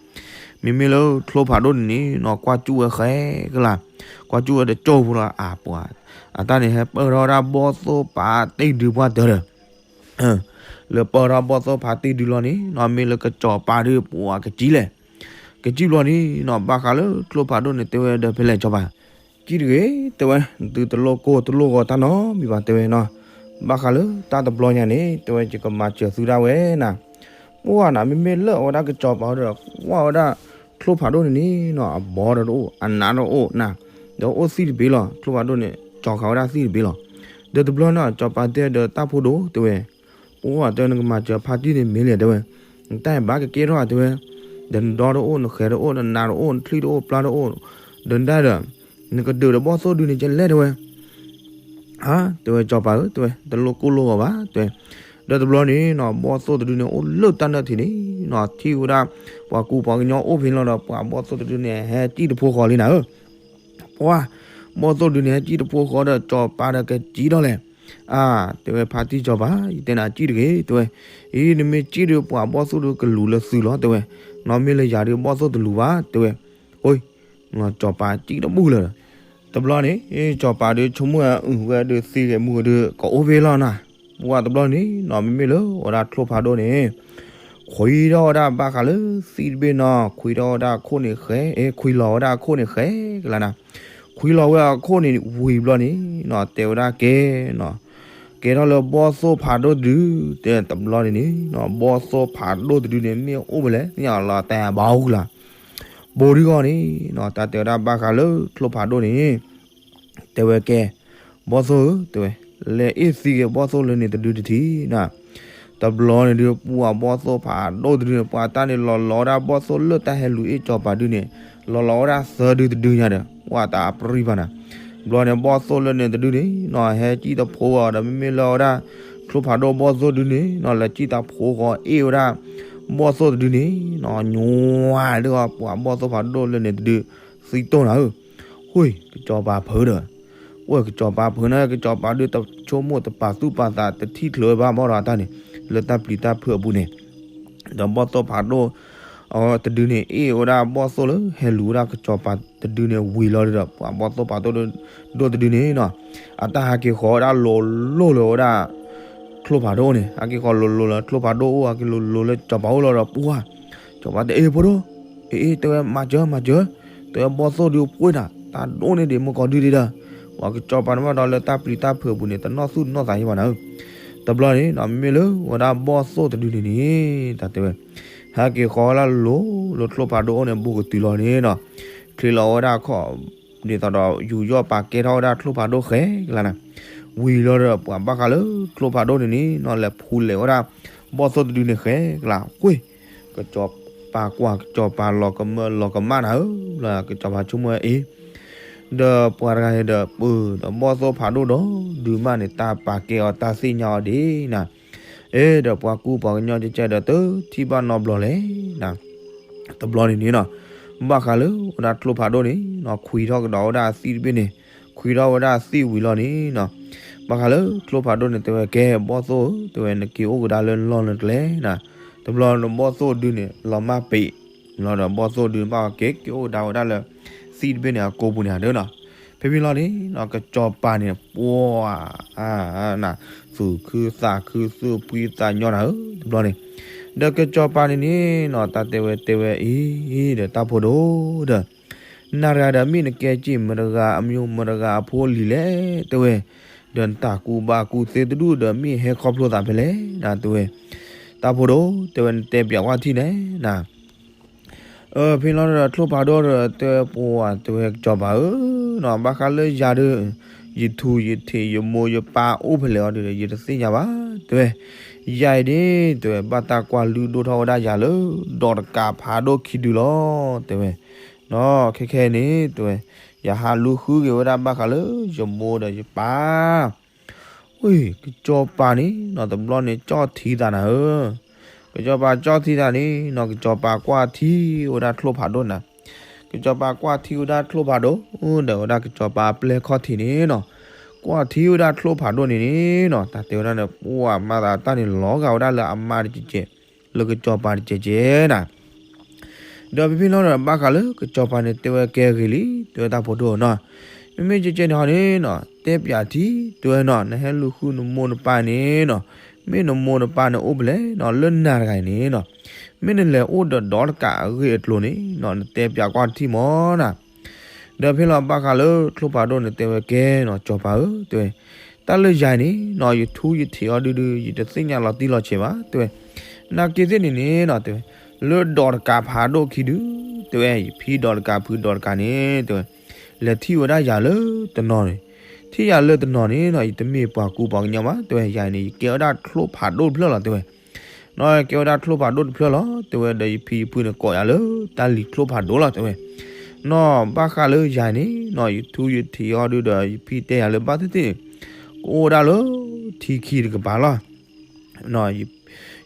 မ့မ့ၢ်လၢချိၣ်ဖးဒိၣ်န့ၣ်န့ၣ်နီၤ ကွၢ်ကၠူၣ်ဝဲဃဲကလာ် ကွၢ်ကၠူၣ်ဝဲတကၠိဖိလီၤ အပှၤ အတၢ်န့ၣ်ဟဲပၢၢ်ထီၣ်ဝဲဒၣ်ဘီၣ်သိၣ်ပာ်တ့ၢ်ဒုးပှၢ်တၢၢ်ဒီး လၢပၢၢ်ထီၣ်ဘီၣ်သိၣ်ဖးတ့ၢ်ဒုးလီၤန့ၣ်နီၤ မ့ၢ်လၢကစီၤပၤဒုးပှၤကစံလဲၣ် ကစံဘျီန့ၣ်နီၤ ဘၣ်ဃးလၢချိၣ်ဖးဒိၣ်န့ၣ်တဲဝဲဒီးဖဲလဲၣ်ကစီၤပၤ ကံၣ်တဂ့ၤ တဲဝဲ သုတလိၣ်ကိၢ်တလိၣ်ဂီၤတၢ်နီတမံၤဘၣ်တဲဝဲနီၤ ဘၣ်ဃးလၢတၢ်တဘျီညါန့ၣ် တဲဝဲယကမၤစၢၤသုဒၣ်ဝဲနၤ ပှၢ်နၤ မ့မ့ၢ်လၢအဝဲဒၣ်ကစီၤပၤဒီး ကွၢ်ဝဲဒၣ်ချိၣ်ဖးဒိၣ်န့ၣ်န့ၣ်နီၤ အဘီဒီးတအိၣ် အနးဒီးတအိၣ်နၤ ဒီးအိၣ်သံၣ်တဘ့ၣ်လီၤ ချိၣ်ဖးဒိၣ်န့ၣ် ကၠီၤဃာ်ဝဲဒၣ်သံၣ်တဘ့ၣ်လီၤ ဒီးတဘျီန့ၣ် ကစီၤပၤတဲဒီးတၢ်ဖိဒိၣ်တဲဝဲ ပှၢ်တဲဝဲနကမၤစၢၤဖါတံၢ်န့ၣ်မ့ၢ်လဲၣ်တဲဝဲ နတၢ်အံၤဘၣ်ကကဲထီၣ်တဲဝဲ ဒီးနဒီတအိၣ် နဃဲၤတအိၣ် နနးတအိၣ် နချံၣ်တအိၣ် ပျၢ်တအိၣ် ဒီးနဒၣ်ဒီး နကဒုးဒီးဘီၣ်သိၣ်ဒုန့ၣ်ကလဲၣ်တဲဝဲ ဟါ တဲဝဲကစီၤပၤဧၢ တဲဝဲ တလိၣ်ကိၢ်လိၣ်ဂီၤဘၣ် တဲဝဲ ဒီးတဘျီန့ၣ်နီၤ ဘီၣ်သိၣ်တဒုန့ၣ် အိၣ်လၢတၢ်နၢၣ်ထံးန့ၣ်နီၤ ထံၣ်ဝဲဒၣ် ပှၤကူပှၤကညီအိၣ်ဖဲန့ၣ်လီၤဒီး ပှၤဘီၣ်သိၣ်တဒုန့ၣ် ဟဲစံၣ်တဖိဃီလံနၤဧၢ ပှၢ် ဘီၣ်သိၣ်တဒုန့ၣ် ဟဲစံၣ်တဖိဃီဒီး ကစီၤပၤဒီးကစံဒီးလဲၣ် အါ တဲဝဲဖါတံၢ်ကစီၤပၤ ယတဲနၤစံၣ်တဂ့ၤ တဲဝဲ အံၤ နမ့ၢ်စံၣ်ဒီးပှၤဘီၣ်သိၣ်ဒုကလူၤလၢသုလီၤ တဲဝဲ နီၢ်မ့ၢ်လၢယၤဒုးဘီၣ်သိၣ်တလူၤဘၣ် တဲဝဲ အံၤ ကစီၤပၤစံၣ်တဘူၣ်လၢၤ တဘျီန့ၣ် ကစီၤပၤဒုးဆိကမိၣ်ဝဲအုၣ်ဝဲဒုးသံဂဲၤမူဒုး ကအိၣ်ဖဲလီၤနၤ ပှၢ်တဘျီန့ၣ်နီၤ မ့မ့ၢ်လၢဝဲဒၣ်ချိၣ်ဖးဒိၣ်န့ၣ် ခွံထီၣ်ဝဲဒၣ်ဘၣ်ဃးလၢသံၣ်တဘ့ၣ်နီၤ ခွံထီၣ်ဝဲဒၣ်အခိၣ်န့ၣ်ဃဲ အ့ ခွံလီၤဝဲဒၣ်အခိၣ်န့ၣ်ဃဲကလါနၤ ခွံလီၤဝဲအခိၣ်န့ၣ်ဝံၤဘျီန့ၣ်နီၤ တဲဝဲဒၣ်ကဲနီၤ ကဲထီၣ်လၢဘီၣ်သိၣ်ဖးဒိၣ်တဒု တဲတဘျီန့ၣ်န့ၣ်နီၤ ဘီၣ်သိၣ်ဖးဒိၣ်တဒုန့ၣ် မ့ၢ်အိၣ်ဖဲလဲၣ် သ့ၣ်ညါလီၤတဲဘၣ်အူကလါ ဘိဒုဂီၢ်န့ၣ်နီၤ တၢ်တဲဝဲဒၣ်ဘၣ်ဃးလၢချိၣ်ဖးဒိၣ်န့ၣ် တဲဝဲကဲ ဘီၣ်သိၣ်ဧၢ တဲဝဲ လဲၤအ့ၣ်သံဂ့ၤဘီၣ်သိၣ်လၢန့ၣ်တဒုတထံၣ်နၤ တဘျီန့ၣ်ဒုး ပှၤဘီၣ်သိၣ်ဖးဒိၣ်တဒုန့ၣ် ပှၤတၢ်န့ၣ် လီၤလီၤဝဲဒၣ်ဘီၣ်သိၣ်လၢတၢ်ဟဲလူၤအ့ၣ်ကစီၤပၤဒုန့ၣ် လီၤလီၤဝဲဒၣ်သၢဒုတဒုညါဒီး ပှၤတၢ်အပြံၢ်ဘၣ်နၤ ဘျီန့ၣ် ဘီၣ်သိၣ်လၢန့ၣ်တဒုန့ၣ်နီၤ ဟဲစံၣ်တဖိဂီၤဒီး မ့မ့ၢ်လၢဝဲဒၣ် ချိၣ်ဖးဒိၣ်ဘီၣ်သိၣ်တဒုန့ၣ်နီၤ လဲၤစံၣ်တဖိဂီၤအ့ၣ်ဝဲဒၣ် ဘီၣ်သိၣ်တဒုန့ၣ်နီၤ ညါဒုး ပှၤဘီၣ်သိၣ်ဖးဒိၣ်လၢန့ၣ်တဒု သံတိၢ်နၤဧၢ ဃု ကစီၤပၤဖုးဒီး အိၣ်ကစီၤပၤဖုးန့ၣ် ကစီၤပၤဒုးတဆိကမိၣ်တပာ်သူၣ်ပာ်သးတထံၣ်ချုးဝဲဘၣ်ဘၣ်ဒီးအတၢ်န့ၣ် လၢတၢ်ပျံၤတၢ်ဖုးအပူၤန့ၣ် ဒီးဘီၣ်သိၣ်ဖးဒိၣ် အတဒုန့ၣ် အ့ၣ်ဝဲဒၣ်ဘီၣ်သိၣ်လၢဟဲလူၤဝဲဒၣ်ကစီၤပၤတဒုန့ၣ်ဝံၤလီၤဒီး ပှၤဘီၣ်သိၣ်ဖးဒိၣ် ဒိၣ်တဒုန့ၣ်နီၤ အတၢ်ဟးက့ၤဃီၤဝဲဒၣ်လိၤလိၤလၢဝဲဒၣ် ချိၣ်ဖးဒိၣ်န့ၣ် ဟးက့ၤဃီၤလိၤလိၤလၢချိၣ်ဖးဒိၣ်အိၣ် ဟးက့ၤလိၤလိၤလၢကစီၤပၤအိၣ်လီၤဒီး ပှၢ် ကစီၤပၤတဲအ့ၣ်ဖိဒိၣ် အ့ၣ် အ့ၣ် တဲဝဲမၤစၢၤမၤစၢၤ တဲဝဲဘီၣ်သိၣ်ဒုးပှ့ၤနၤ တၢ်ဒိၣ်န့ၢ်ဒံးမုၢ်ကီၤဒုဒံးဒီး ပှၤကစီၤပၤန့ၣ်ဘၣ်ဒီးလၢတၢ်ပျံၤတၢ်ဖုးအပူၤန့ၣ် တနီၣ်သူၣ်တနီၣ်သးယံၤဘၣ်နၤဧၢ တဘျီန့ၣ်နီၤ မ့မ့ၢ်လၢဝဲဒၣ်ဘီၣ်သိၣ်တဒုန့ၣ်န့ၣ် တၢ်တဲဝဲ ဟဲက့ၤဃီၤဝဲဒၣ်လိၤလိၤချိၣ်ဖးဒိၣ်အိၣ်န့ၣ် ဘူးကတုၤလီၤန့ၣ်နီၤ ချ့လီၤဝဲဒၣ်ခီၣ် ဒ်သိးဒီးယူးယီၣ်ပာ်ကဲထီၣ်ဝဲဒၣ်ချိၣ်ဖးဒိၣ်ဃဲကလါနၤ ဝံၤလီၤဒီးပှၤဘၣ်ဃးလၢချိၣ်ဖးဒိၣ်န့ၣ်န့ၣ်နီၤ လဲၤဖူးလဲၤဝဲဒၣ် ဘီၣ်သိၣ်တဒုန့ၣ်ဃဲကလါ ဃု ကစီၤပၤကွၢ် ကစီၤပၤလီၤကမၢလီၤကမၣ်နၤဧၢ ကစီၤပၤဆိကမိၣ်အ့ၣ် ဒီးပှၤတဂၤအံၤဒီးပၢၢ်ဒီးဘီၣ်သိၣ်ဖးဒိၣ်ဒီးဒုးမးန့ၣ် တၢ်ပာ်ကဲအီၤတၢ်သ့ၣ်ညါအီၤဒ်နၤ အ့ၣ် ဒီးပှၤကူပှၤကညီကဲကဲဒီးတထံၣ်ဘၣ်နီတဘျီလဲၣ်နၤ တဘျီန့ၣ်န့ၣ်နီၤ ဘၣ်ဃးလၢဝဲဒၣ်ချိၣ်ဖးဒိၣ်န့ၣ်နီၤ ခွံထီၣ်ကဒီးဝဲဒၣ်အသံၣ်တဘ့ၣ်န့ၣ် ခွံထီၣ်ဝဲဒၣ်အသံၣ်ဝံၤလီၤန့ၣ်နီၤ ဘၣ်ဃးလၢချိၣ်ဖးဒိၣ်န့ၣ် တဲဝဲကဲ ဘီၣ်သိၣ်ဧၢ တဲဝဲ နက့ၤအိၣ်ကဒါလၢလီၢ်လၢကျဲနၤ တဘျီန့ၣ်ဘီၣ်သိၣ်ဒုန့ၣ် လီၤမၢ်ပ့း လီၤဒီးဘီၣ်သိၣ်ဒုန့ၣ် ဘၣ်က့ၤက့ၤအိၣ်ကဒါဝဲဒၣ်လၢ သံၣ်တဘ့ၣ်န့ၣ် အကိာ်ပူၤန့ၣ်ဧါဒီးနီၤ ဖဲဖဲလီၤန့ၣ်နီၤ ကစီၤပၤန့ၣ် ပှၤ န သူၣ်ခုသးခုသူၣ်ဖှံသးညီနၤဧၢ တဘျီန့ၣ် ဒီးကစီၤပၤန့ၣ်န့ၣ်နီၤ တၢ်တဲဝဲတဲဝဲအံၤ ဒီးတၢ်ဖိဒိၣ်ဒီး နၤတဂၤဒီးမ့ၢ်နကဲစ့ၢ်မတဂၤအမျိၤမတဂၤအဖိလံၤလဲၣ် တဲဝဲ ဒီးနတၢ်ကူဘၣ်ကူသ့တဒူၣ်ဒီးမ့ၢ်ဟဲခီဖျိသးဖဲလဲၣ် နတဲဝဲ တၢ်ဖိဒိၣ် တဲဝဲနတဲပျးဝဲထံၣ်န့ၣ်နၤ ဖဲလီၤဒီးချိၣ်ဖးဒိၣ်ဒီးတဲပှၤတဲဝဲကစီၤပၤဧၢ နီၤ ဘၣ်ဃးလၢယၤဒီး ယထူယထံးယမိၢ်ယပၢ်အိၣ်ဖဲလဲၣ်အီၤဒုဒီး ယတသ့ၣ်ညါဘၣ် တဲဝဲ. ယၤအံၤန့ၣ် တဲဝဲ ဘၣ်တၢ်ကွၢ်လုၢ်ဒိၣ်ထီၣ်ဝဲဒၣ်ယၤလၢ ဒီးတကးဖးဒိၣ်ခံဒုလီၤ တဲဝဲ. နီၢ် ခဲခဲအံၤန့ၣ် တဲဝဲ ယဟးလူၤဃုက့ၤဝဲဒၣ်ဘၣ်ဃးလၢ ယမိၢ်ဒီးယပၢ် ဝ့ၢ် ကစီၤပၤန့ၣ်နီၤ တဘျီန့ၣ် ကၠီၣ်ထံသးနၤဧၢ. ကစီၤပၤကၠီၣ်ထံသးန့ၣ်နီၤ ကစီၤပၤကွၢ်ထံဝဲဒၣ်ချိၣ်ဖးဒိၣ်နၤ. ကစီၤပၤကွၢ်ထံဝဲဒၣ်ချိၣ်ဖးဒိၣ် ဒီးဝဲဒၣ်ကစီၤပၤအပျဲၢ်ခီၣ်ထံးန့ၣ်နီၤ ကွၢ်ထံဝဲဒၣ်ချိၣ်ဖးဒိၣ်န့ၣ်န့ၣ်နီၤ တၢ်တဲဝဲဒၣ်န့ၣ် ပှၤမၤသးတၢ်န့ၣ်လီၤဂာ်ဝဲဒၣ်လၢအမါတကဲးကဲး လၢကစီၤပၤတကဲးကဲးနၤ ဒီးဖဲဖဲလီၤဒီး ဘၣ်ဃးလၢကစီၤပၤန့ၣ် တဲဝဲကဲဂ့ၤလံ တဲဝဲတၢ်ဖိဒိၣ်နီၤ. မ့မ့ၢ်ကဲကဲန့ၣ်ဟီန့ၣ်နီၤ တဲပၠးထံ တဲဝဲနီၤ နဟဲလူၤဃုနမိၢ်နပၢ်န့ၣ်နီၤ မ့ၢ်နမိၢ်နပၢ်န့ၣ်အိၣ်ဖဲလဲၣ်နီၤ လၢနၤတဂၤအံၤန့ၣ်နီၤ မ့ၢ်နလဲၤအိၣ်ဒီးဒီးတကးအဂ့ၢ်အကျိၤန့ၣ်နီၤ နတဲပၠးကွၢ်ထံမၢ်နၤ. ဒီးဖဲလီၤဘၣ်ဃးလၢချိၣ်ဖးဒိၣ်န့ၣ်တဲဝဲကဲနီၤ ကစီၤပၤဧၢ တဲဝဲ တၢ်လၢယၤအံၤန့ၣ်နီၤ ယထူယထံးအီၤဒုဒု ယတသ့ၣ်ညါလီၤတံၢ်လီၤဆဲးဘၣ် တဲဝဲ. နာ်က့သ့ၣ်န့ၣ်န့ၣ်နီၤ တဲဝဲ လၢဒီးတကးဖးဒိၣ်ခံဒု တဲဝဲ ယဖံဒီးတကးဖုဒီးတကးန့ၣ် တဲဝဲ လဲၤထံၣ်ဝဲဒၣ်ယၤလၢတနီၤန့ၣ် ထံၣ်ယၤလၢတနီၤန့ၣ်နီၤ ယတမ့ၢ်ပှၤကူပှၤကညီဘၣ် တဲဝဲ ယၤအံၤန့ၣ် ယကဲဝဲဒၣ်ချိၣ်ဖးဒိၣ်တဖျၢၣ်လီၤ တဲဝဲ. နီၢ် ကဲဝဲဒၣ်ချိၣ်ဖးဒိၣ်တဖျၢၣ်လီၤ တဲဝဲ ဒီးယဖံယဖုန့ၣ်ကိးယၤလၢ တၢ်လံၤချိၣ်ဖးဒိၣ်လီၤ တဲဝဲ. နီၢ် ဘၣ်ဃးလၢယၤအံၤန့ၣ်နီၤ ယထူယထံးအီၤဒုဒီး ယဖံတဲယၤလၢဘၣ်သ့ၣ်သ့ၣ်န့ၣ် ကအိၣ်ဝဲဒၣ်လၢထံခံတကပၤလီၤ.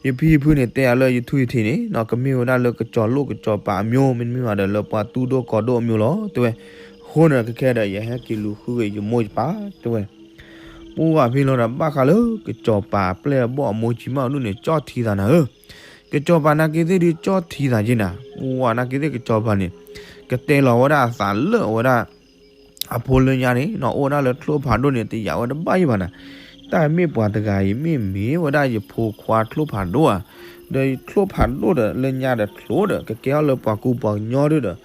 ယဖံယဖုန့ၣ် တဲယၤလၢယထူယထံးန့ၣ်နီၤ ကမ့ၢ်ဝဲဒၣ်လၢကစီၤလိၣ်ကစီၤပၤအမျိုး မ့တမ့ၢ်ဘၣ်ဒီး လၢပှၤသူၣ်ဒိၣ်ကီၤဒိၣ်အမျိုးလီၤ တဲဝဲ. အဃိန့ၣ် ခဲခဲဒီး ယဟဲက့ၤလူၤဃုက့ၤယမိၢ်ယပၢ် တဲဝဲ. ပှၤဖဲလီၤဒီး ဘၣ်ဃးလၢကစီၤပၤအပျဲၢ်အဘီၣ်အမိၢ်ကံမၣ်အဒိၣ်န့ၣ် ကၠီၣ်ထံသးနၤဧၢ. ကစီၤပၤနာ်က့သ့ၣ်ဒုးကၠီၣ်ထံသးက့နၤ ပှၤနာ်က့သ့ၣ်ကစီၤပၤန့ၣ် ကတဲလီၤဝဲဒၣ်အသးလၢအဝဲဒၣ် အဖိလၢညါန့ၣ်နီၤ အိၣ်ဝဲဒၣ်လၢချိၣ်ဖးဒိၣ်န့ၣ် တယာ်ဝဲတဘၣ်ယံၤဘၣ်နၤ. တၢ်မ့ၢ်ပှၤတဂၤအံၤ မ့ၢ်မ့ၢ်ဝဲဒၣ်ယဖိခွါချိၣ်ဖးဒိၣ်ဧါ, ဒီးချိၣ်ဖးဒိၣ်ဒီးလၢညါဒီးချိၣ်ဒီး ကကဲထီၣ်လၢပှၤကူပှၤကညီဒုဒီး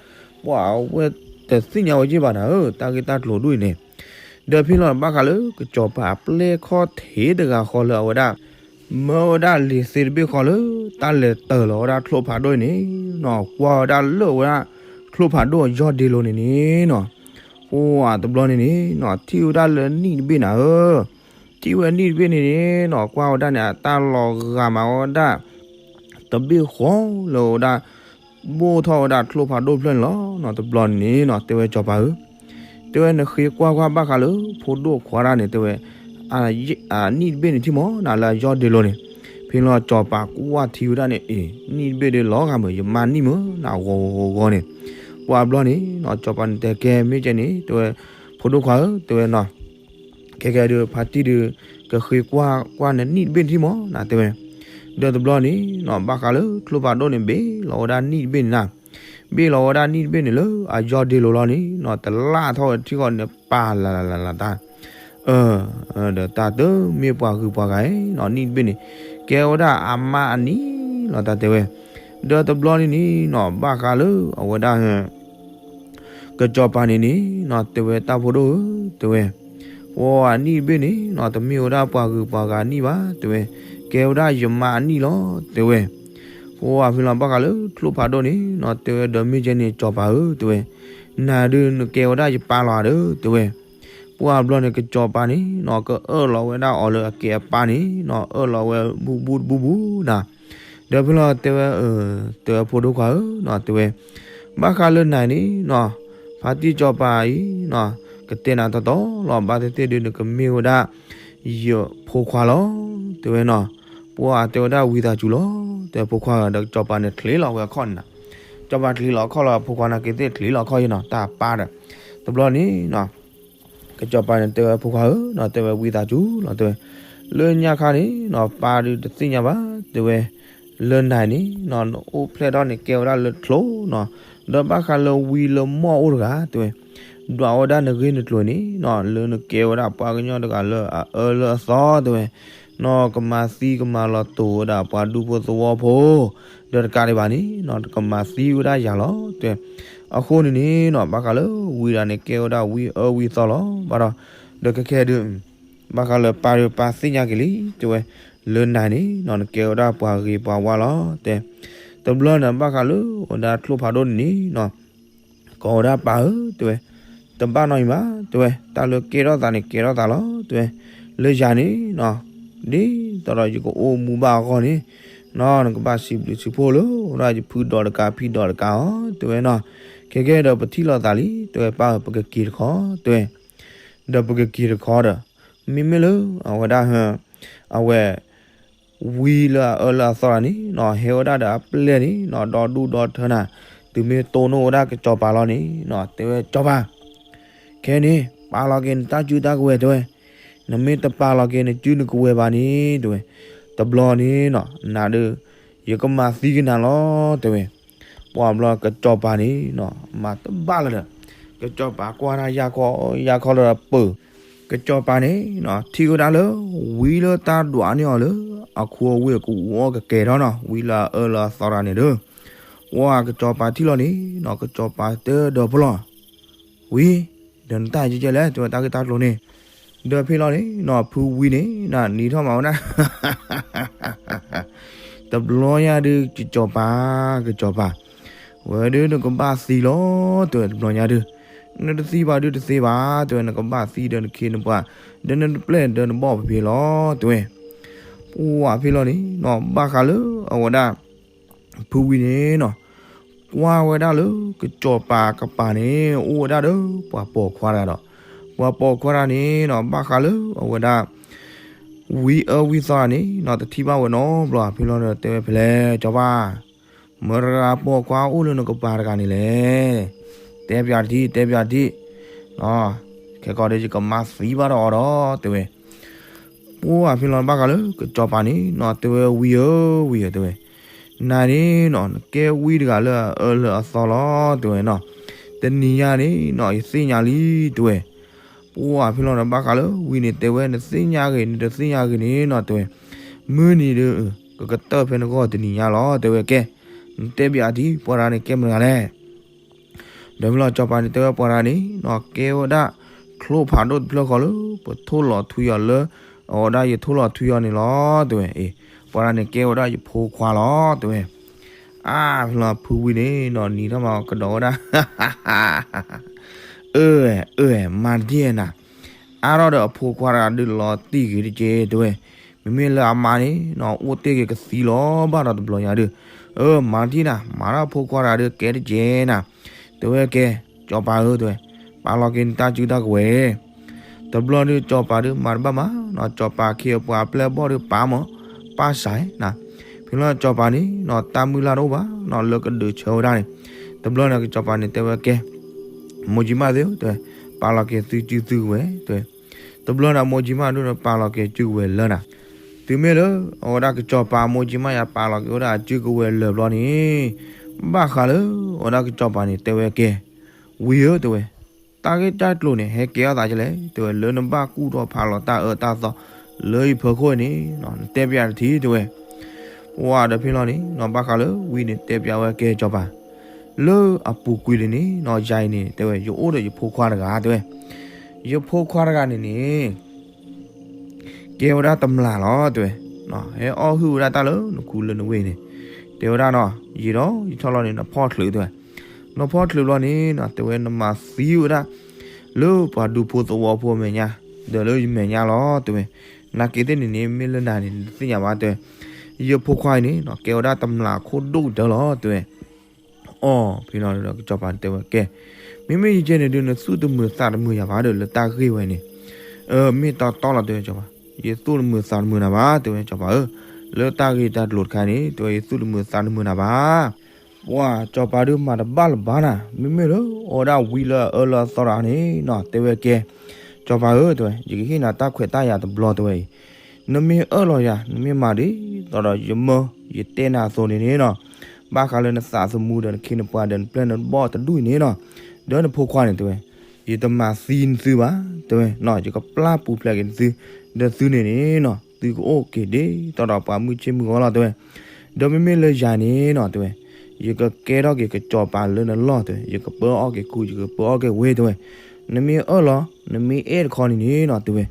ပှၤအဝဲတသ့ၣ်ညါဝဲယံၤဘၣ်နၤဧၢ တၢ်ဂ့ၢ်တၢ်ကျိၤဒ်အံၤန့ၣ်. ဒီးဖဲလီၤဘၣ်ဃးလၢကစီၤပၤအပျဲၢ်ခီၣ်ထံးတဂၤဃီလၢအဝဲဒၣ် မၢဝဲဒၣ်လံာ်သ့တဘ့ၣ်ဃီလၢ တၢ်လဲၤတၢၤလီၤဝဲဒၣ်ချိၣ်ဖးဒိၣ်အံၤန့ၣ်နီၤ ကွၢ်ဝဲဒၣ်လၢဝဲဒၣ်ချိၣ်ဖးဒိၣ်အယီၢ်ဒ့လိၤန့ၣ်န့ၣ်နီၤ ပှၤတဘျီန့ၣ်န့ၣ်နီၤ ထံၣ်ဝဲဒၣ်လၢနံၣ်တဘ့ၣ်နၤဧၢ, ထံၣ်ဝဲနံၣ်တဘ့ၣ်န့ၣ်န့ၣ်နီၤ ကွၢ်ဝဲဒၣ်န့ၣ် အတၢ်လီၤဂာ်မးဝဲဒၣ် တဘ့ၣ်ဃီလၢဝဲဒၣ် ဘိၣ်ထီၣ်ဝဲဒၣ်ချိၣ်ဖးဒိၣ်တဖျၢၣ်န့ၣ်လီၤ. တဘျီန့ၣ်န့ၣ်နီၤ တဲဝဲကစီၤပၤဧၢ တဲဝဲနဃ့ကွၢ်ကွၢ်ဘၣ်ဃးလၢဖိဒိၣ်ခွါတၢ်န့ၣ် တဲဝဲ နံၣ်တဘ့ၣ်န့ၣ်ထံၣ်မၢ်နၤလၢအယီၢ်ဒ့လိၤန့ၣ်. ဖဲလီၤကစီၤပၤကွၢ်ထံဝဲဒၣ်န့ၣ် အ့ နံၣ်တဘ့ၣ်ဒုးလီၤဂာ်မး ယမါနံၣ်မၢ်နၤဂီၤဂီၤဂီၤန့ၣ်. ပှၤဘျီန့ၣ်နီၤ ကစီၤပၤန့ၣ်တဲကဲမ့ၢ်ကဲန့ၣ် တဲဝဲ ဖိဒိၣ်ခွါဧၢ တဲဝဲနီၤ ခဲကဲဒုး ဖါတံၢ်ဒုး ကဃ့ကွၢ်ကွၢ်နနံၣ်တဘ့ၣ်န့ၣ်ထံၣ်မၢ်နၤ တဲဝဲ. ဒီးတဘျီန့ၣ်နီၤ ဘၣ်ဃးလၢချိၣ်ဖးဒိၣ်န့ၣ် ဘ့ၣ်လီၤဝဲဒၣ်နံၣ်တဘ့ၣ်န့ၣ်နၤ ဘ့ၣ်လီၤဝဲဒၣ်နံၣ်တဘ့ၣ်န့ၣ်လၢအယီၢ်ဒ့လိၤလီၤန့ၣ်နီၤ တလၢ်ထီၣ်ဝဲထံဃီန့ၣ် ပာ်လၢ်လၢ်လၢ်လၢ်တၢ် ဒီးတၢ်တမ့ၢ်ပှၤဂုၤပှၤဂၤအံၤနီၤ နံၣ်တဘ့ၣ်န့ၣ် ကဲဝဲဒၣ်အမါအနံၣ်လီၤ တၢ်တဲဝဲ. ဒီးတဘျီန့ၣ်န့ၣ်နီၤ ဘၣ်ဃးလၢအဝဲဒၣ် ကစီၤပၤန့ၣ်န့ၣ်နီၤ တဲဝဲတၢ်ဖိဒိၣ်ဧၢ တဲဝဲ ပှၤအနံၣ်တဘ့ၣ်န့ၣ်နီၤ တမ့ၢ်ဝဲဒၣ်ပှၤဂုၤပှၤဂၤအနံၣ်ဘၣ် တဲဝဲ ကဲဝဲဒၣ်ယမါအနံၣ်လီၤ တဲဝဲ. ပှၤဖဲလီၤဘၣ်ဃးလၢချိၣ်ဖးဒိၣ်န့ၣ်နီၤ တဲဝဲဒီးမ့ၢ်ကဲန့ၣ် ကစီၤပၤဧၢ တဲဝဲ နၤဒုးနကဲဝဲဒၣ်ယပၢ်လီၤဧါဒီး တဲဝဲ. ပှၤဘျီန့ၣ် ကစီၤပၤန့ၣ်နီၤ ကအၢၣ်လီၤဝဲဒၣ်အီၤလၢအကဲအပၢ်န့ၣ်နီၤ အၢၣ်လီၤဝဲဘူၣ်ဘူၣ်တဘူၣ်ဘူၣ်နၤ ဒီးဖဲလီၤတဲဝဲ တဲဝဲဖိဒိၣ်ခွါဧၢနီၤ တဲဝဲ ဘၣ်ဃးလၢနၤန့ၣ်နီၤ ဖါတံၢ်စီၤပၤအံၤနီၤ ကတဲနၤတီတီလီၤ ဘၣ်သ့ၣ်သ့ၣ်ဒုး နကမ့ၢ်ဝဲဒၣ် ယဖိခွါလီၤ တဲဝဲနီၤ. ပှၤတဲဝဲဒၣ်ဝံသးစူၤလီၤ တဲဖိခွါဧၢ ဒီးစီၤပၤန့ၣ်ချံးလီၤဝဲအခီၣ်န့ၣ်နီၤ စီၤပၤချံးလီၤအခီၣ်လီၤ ဖိခွါနာ်က့သ့ၣ်ချံးလီၤအခီၣ်ယဲနီၤ တၢ်ပၢ်ဒီး တဘျီန့ၣ်နီၤ ကစီၤပၤန့ၣ်တဲဝဲဖိခွါဧၢနီၤ တဲဝဲဝံသးစူၤလီၤ တဲဝဲ လၢညါခါန့ၣ်နီၤ ပၢ်ဒုးတသ့ၣ်ညါဘၣ် တဲဝဲ လၢနၤန့ၣ်နီၤ နအိၣ်ဖျဲၣ်ထီၣ်န့ၣ် ကဲဝဲဒၣ်လၢချိၣ်နီၤ ဒီးဘၣ်ဃးလၢဝံလၢမီၢ်အိၣ်တဂၤ တဲဝဲ ဒွးဝဲဒၣ်နဂ့ၢ်နကျိၤန့ၣ်နီၤ လၢနကဲဝဲဒၣ်ပှၤကညီတဂၤလၢအအၢလၢအသီ တဲဝဲ နီၢ်ကမၤသံကမၤလီၤတိာ်ဝဲဒၣ်ပှၤဒူဖိသဝီဖိ ဒီးတကးဒံးဘၣ်န့ၣ်နီၤ ကမၤသံဝဲဒၣ်ယၤလီၤ တဲဝဲ. အဃိန့ၣ်န့ၣ်နီၤ ဘၣ်ဃးလၢဝံဒၣ်န့ၣ် ကဲဝဲဒၣ်ဝံအၢဝံသီလီၤ ဘၣ်ဒီး ဒီးခဲခဲဒုး ဘၣ်ဃးလၢပၢ်ဒုးပၢ်သ့ၣ်ညါက့ၤလံ တဲဝဲ လၢနၤန့ၣ်နီၤ နကဲဝဲဒၣ်ပှၤဂ့ၤပှၤဝါလီၤ တဲ တဘျီန့ၣ် ဘၣ်ဃးလၢဝဲဒၣ်ချိၣ်ဖးဒိၣ်န့ၣ်နီၤ ကိးဝဲဒၣ်ပၢ်ဧၢ တဲဝဲ တဘၣ်နီတမံၤဘၣ် တဲဝဲ, တၢ်လၢကဲထီၣ်သးန့ၣ် ကဲထီၣ်သးလီၤ တဲဝဲ, လၢယၤန့ၣ်နီၤ, ဒ်သိးဒီးယကအိၣ်မူဘၣ်အဂီၢ်န့ၣ်နီၤ, နကဘၣ်စံးဘျုးစံးဖှိၣ်လၢဝဲဒၣ်ယဖုဒီးတကး ဖံဒီးတကးအီၤ တဲဝဲနီၤ, ခဲကဲဒီးပထံၣ်လိာ်သးလံ တဲဝဲ, ပၢ်ဧၢ ပကက့ၤတခီ တဲဝဲ, ဒီးပကက့ၤတခီဒီး မ့မ့ၢ်လၢအဝဲဒၣ် အဝဲ ဝံလၢအအၢလၢအသီတဂၤန့ၣ်နီၤ, ဟဲဝဲဒၣ်ဒီးအပျဲၢ်န့ၣ်နီၤ, ဒီဒူၣ်ဒီထၢနၤ, တုၤမ့ၢ်တိၢ်နီၣ်ဝဲဒၣ်ကစီၤပၤလီၤန့ၣ်နီၤ, တဲဝဲ စီၤပၤ, ခဲန့ၣ် ပာ်လီၤက့ၤနတၢ်စုတၢ်ကဝဲၤ တဲဝဲ, နမ့ၢ်တပာ်လီၤက့ၤနစုနကဝဲၤဘၣ်န့ၣ် တဲဝဲ, တဘျီန့ၣ်နီၤ နၤဒီး ယကမၤသံက့ၤနၤလီၤ တဲဝဲ. ပှၢ်ဘျီကစီၤပၤန့ၣ်နီၤ မၤတဘၣ်လၢၤဒီး ကစီၤပၤကွၢ်တၢ်ယၢ်ခီယၢ်ခီလၢပၢၤ, ကစီၤပၤန့ၣ်နီၤ ထံၣ်ဝဲဒၣ်လၢ ဝံလၢတၢ်ဒွးန့ၢ်အီၤလၢ အခူအဝ့ၢ်အကူအီၣ်ကကဲထီၣ်နီၤ, ဝံလၢအအၢလၢအသီတဂၤန့ၣ်ဒီး, ပှၢ်ကစီၤပၤထံၣ်လီၤန့ၣ်နီၤ, ကစီၤပၤတဲဒီးဖီလီၤ ဝံ, ဒီးနတၢ်ယကဲလဲၣ် တဲဝဲတၢ်ဂ့ၢ်တၢ်ကျိၤန့ၣ်, ဒီးဖဲလီၤန့ၣ်နီၤ ဖုဝံန့ၣ်နီၤ နံၤထီၣ်မးဝဲဒၣ် တဘျီညါဒုး ကစီၤပၤ, ကစီၤပၤ, ဝဲဒုးနကဘၣ်သံလီၤ တဲဝဲတဘျီညါဒုး, နတသံဘၣ်ဒုးတသ့ဘၣ် တဲဝဲ, နကဘၣ်သံဒီးနခ့နပှၤ, ဒီးနပျဲၢ်ဒီးနဘီၣ်ဖံဖံလီၤ တဲဝဲ. ပှၢ်ဖဲလီၤန့ၣ်နီၤ ဘၣ်ဃးလၢအဝဲဒၣ် ဖုဝံန့ၣ်နီၤ ကွၢ်ဝဲဒၣ်လၢကစီၤပၤကပၤန့ၣ် အိၣ်ဝဲဒၣ်ဒီးပှၤပိာ်ခွါတဂၤဒီး, ပှၤပိာ်ခွါတဂၤန့ၣ်နီၤ ဘၣ်ဃးလၢအဝဲဒၣ် ဝံအၢဝံသီတဂၤန့ၣ်နီၤ တထံၣ်ဘၣ်ဝဲနီတဘျီ ဖဲလီၤဒီးတဲဝဲဖဲလဲၣ် စီၤပၤ, မတၤတဂၤပိာ်ခွါအိၣ်လၢနကပၤတဂၤန့ၣ်လဲၣ်, တဲပၠးတထံၣ် တဲပၠးတထံၣ်, ခဲကီးဒီးယကမၤသံဘၣ်ဒီးအီၤဒီး တဲဝဲ. ပှၢ်ဖဲလီၤဘၣ်ဃးလၢကစီၤပၤန့ၣ်နီၤ တဲဝဲ ဝံဧၢ ဝံဧၢ တဲဝဲ, နၤန့ၣ်နီၤ နကဲဝံတဂၤလၢအအၢလၢအသီလီၤ တဲဝဲနီၤ, တနံၤညါန့ၣ်နီၤ ယသ့ၣ်ညါလံ တဲဝဲ. ပှၢ်ဖဲလီၤဒီးဘၣ်ဃးလၢဝံန့ၣ် တဲဝဲ နသ့ၣ်ညါဂ့ၤ နတသ့ၣ်ညါဂ့ၤန့ၣ်နီၤ တဲဝဲ, မုၢ်နံၤဒီး ကကတၢၢ်ဖဲနဂီၢ်တနံၤညါလီၤ တဲဝဲ. ကဲ နတဲပၠးတထံၣ် ပှၤတဂၤန့ၣ်ကဲမတၤတဂၤလဲၣ် ဒီးဖဲလီၤစီၤပၤန့ၣ် တဲဝဲပှၤတဂၤန့ၣ်နီၤ ကဲဝဲဒၣ် ချိဖးဒိၣ်တဖျၢၣ်ဃီလၢ ပထိၣ်လီၤထွံအီၤလၢ အဝဲဒၣ်ယထိၣ်လီၤထွံအီၤန့ၣ်လီၤ တဲဝဲ. အ့ ပှၤတဂၤန့ၣ်ကဲဝဲဒၣ်ယဖိခွါလီၤ တဲဝဲ. အါ ဖဲလီၤဖုဝံန့ၣ်နီၤ နံၤထီၣ်မးကဒီးဝဲဒၣ် အၢ အၢ မၤတထံၣ်နၤ, အါထီၣ်ဒီးအဖိခွါတဂၤဒုးလီၤတံၢ်ဂ့ၤတက့ၢ် တဲဝဲ. မ့မ့ၢ်လၢအမါန့ၣ်နီၤ အိၣ်တ့ၢ်က့ၤကသံလီၤဘၣ်ဒီးတဘျီညါဒုး, အၢ မၤတထံၣ်နၤ မၤထီၣ်အဖိခွါတဂၤဒုးကဲတက့ၢ်နၤ, တဲဝဲကဲ, စီၤပၤဧၢ တဲဝဲ, ပာ်လီၤက့ၤနတၢ်စုတၢ်ကဝဲၤ တဘျီဒုး စီၤပၤဒုးမၤတဘၣ်မးနီၤ, စီၤပၤခ့အပှၤအပျဲၢ်အဘီၣ်ဒုးပာ်မး, ပာ်စၢ်နၤ, ဖဲလီၤစီၤပၤန့ၣ်နီၤ တၢ်မုၢ်လၢ်တအိၣ်ဘၣ်နီၤ လၢကဒုးဆၢဝဲဒၣ်န့ၣ်, တဘျီန့ၣ်ကစီၤပၤန့ၣ်တဲဝဲကဲ, မိၢ်ကၠံမၣ်သ့ၣ်ဧၢ တဲဝဲ, ပာ်လီၤက့ၤသုစုကဝဲၤ တဲဝဲ, တဘျီန့ၣ်မိၢ်ကၠံမၣ်ဒုးန့ၣ်ပာ်လီၤက့ၤစုကဝဲၤလၢနၤ, တုၤမ့ၢ်လၢ အဝဲဒၣ်ကစီၤပၤမိၢ်ကၠံမၣ်ယၤပာ်လီၤက့ၤဝဲဒၣ်အစုကဝဲၤလၢာ်ဘျီန့ၣ်, ဘၣ်ဃးလၢ အဝဲဒၣ်ကစီၤပၤန့ၣ်တဲဝဲကဲ, ဝံဧၢ တဲဝဲ, တၢ်ဂ့ၢ်တၢ်ကျိၤန့ၣ် ဟဲကဲထီၣ်သးဒ်လဲၣ် တဲဝဲ, လၢနဘၣ်ကူၣ်ထီၣ်ဖးလီၤတၢ်အၢတၢ်သီ လၢယဖီခိၣ်အံၤန့ၣ် နတဲပၠးတထံၣ် တဲဝဲ. ပှၢ်ဒီးဖဲလီၤန့ၣ်နီၤ ဘၣ်ဃးလၢဝံန့ၣ်တဲပၠးဝဲကဲစီၤပၤ, လၢအပူၤကွံာ်လံန့ၣ်နီၤ ယၤအံၤန့ၣ် တဲဝဲ ယအိၣ်ဒီးယဖိခွါတဂၤ တဲဝဲ, ယဖိခွါတဂၤန့ၣ်န့ၣ် ကဲဝဲဒၣ်တမျာ်လီၤ တဲဝဲ, ဟဲအီၣ်ဟုၣ်ဝဲဒၣ်တၢ်လၢနခူလၢနဝ့ၢ်န့ၣ်, တဲဝဲဒၣ်နီၤ ယံာ်ဒီးယထီၣ်လီၤန့ၣ် နဖီၣ်ချုး တဲဝဲ, နဖီၣ်ချုးဘျီန့ၣ်နီၤ တဲဝဲ နမၤသံဝဲဒၣ် လၢပှၤဒူဖိသဝီဖိအမဲာ်ညါ ဒီးလၢယမဲာ်ညါလီၤ တဲဝဲ, နာ်က့သ့ၣ်န့ၣ်န့ၣ် မ့ၢ်လၢနၤန့ၣ် နတသ့ၣ်ညါဘၣ် တဲဝဲ, ယဖိခွါအံၤန့ၣ်နီၤ ကဲဝဲဒၣ်တမျာ်ခိၣ်ဒိၣ်ကတၢၢ်လီၤ တဲဝဲ. အီၤ ဖဲလီၤဒီးကစီၤပၤန့ၣ်တဲဝဲကဲ, မ့မ့ၢ်ယကဲန့ၣ်ဒုး နသူၣ်တမုာ်သးတမုာ်ယၤဘၣ်ဒီး လၢတၢ်ဂ့ၢ်ဝဲန့ၣ်, အၢ မ့ၢ်တီတီလီၤ တဲဝဲစီၤပၤ, ယသူၣ်တမုာ်သးတမုာ်နၤဘၣ် တဲဝဲစီၤပၤဧၢ, လၢတၢ်ဂ့ၢ်တၢ်ကျိၤတခါန့ၣ် တဲဝဲ ယသူၣ်တမုာ်သးတမုာ်နၤဘၣ်. ပှၢ်စီၤပၤဒုးမၤတဘၣ်လၢၤဘၣ်နၤ, မ့မ့ၢ်လၢအဝဲဒၣ်ဝံလၢအအၢလၢအသီတဂၤန့ၣ်နီၤ တဲဝဲကဲ, စီၤပၤဧၢ တဲဝဲ ယကဟ့ၣ်နၤတၢ်ခွဲးတၢ်ယာ်တဘျီ တဲဝဲအံၤ, နမ့ၢ်အၢၣ်လီၤယၤ နမ့ၢ်မၤဒ်သိးဒီးယမၢယတဲနၤအသိးန့ၣ်န့ၣ်နီၤ, ဘၣ်ဃးလၢနသးသမူဒီးနခ့နပှၤဒီးနပျဲၢ်နဘီၣ်တဒူၣ်အံၤန့ၣ်နီၤ, ဒီးနဖိခွါန့ၣ် တဲဝဲ, ယတမၤသံနသုဘၣ် တဲဝဲ, ယကပျၢ်ပူၤဖျဲးက့ၤနသု, ဒီးသုန့ၣ်န့ၣ်နီၤ သုကအိၣ်က့ၤဒ်သိးဒီးပှၤမုၢ်ဆ့ၣ်မုၢ်ဂီၤလီၤ တဲဝဲ, ဒီးမ့မ့ၢ်လၢယၤန့ၣ်နီၤ တဲဝဲ, ယကကဲထီၣ်က့ၤကစီၤပၤလၢနလီၢ် တဲဝဲ, ယကပၢအီၣ်က့ၤခူ ယကပၢအီၣ်က့ၤဝ့ တဲဝဲ, နမ့ၢ်အၢၣ်လီၤ နမ့ၢ်အဲၣ်တခီန့ၣ်န့ၣ်နီၤ တဲဝဲ,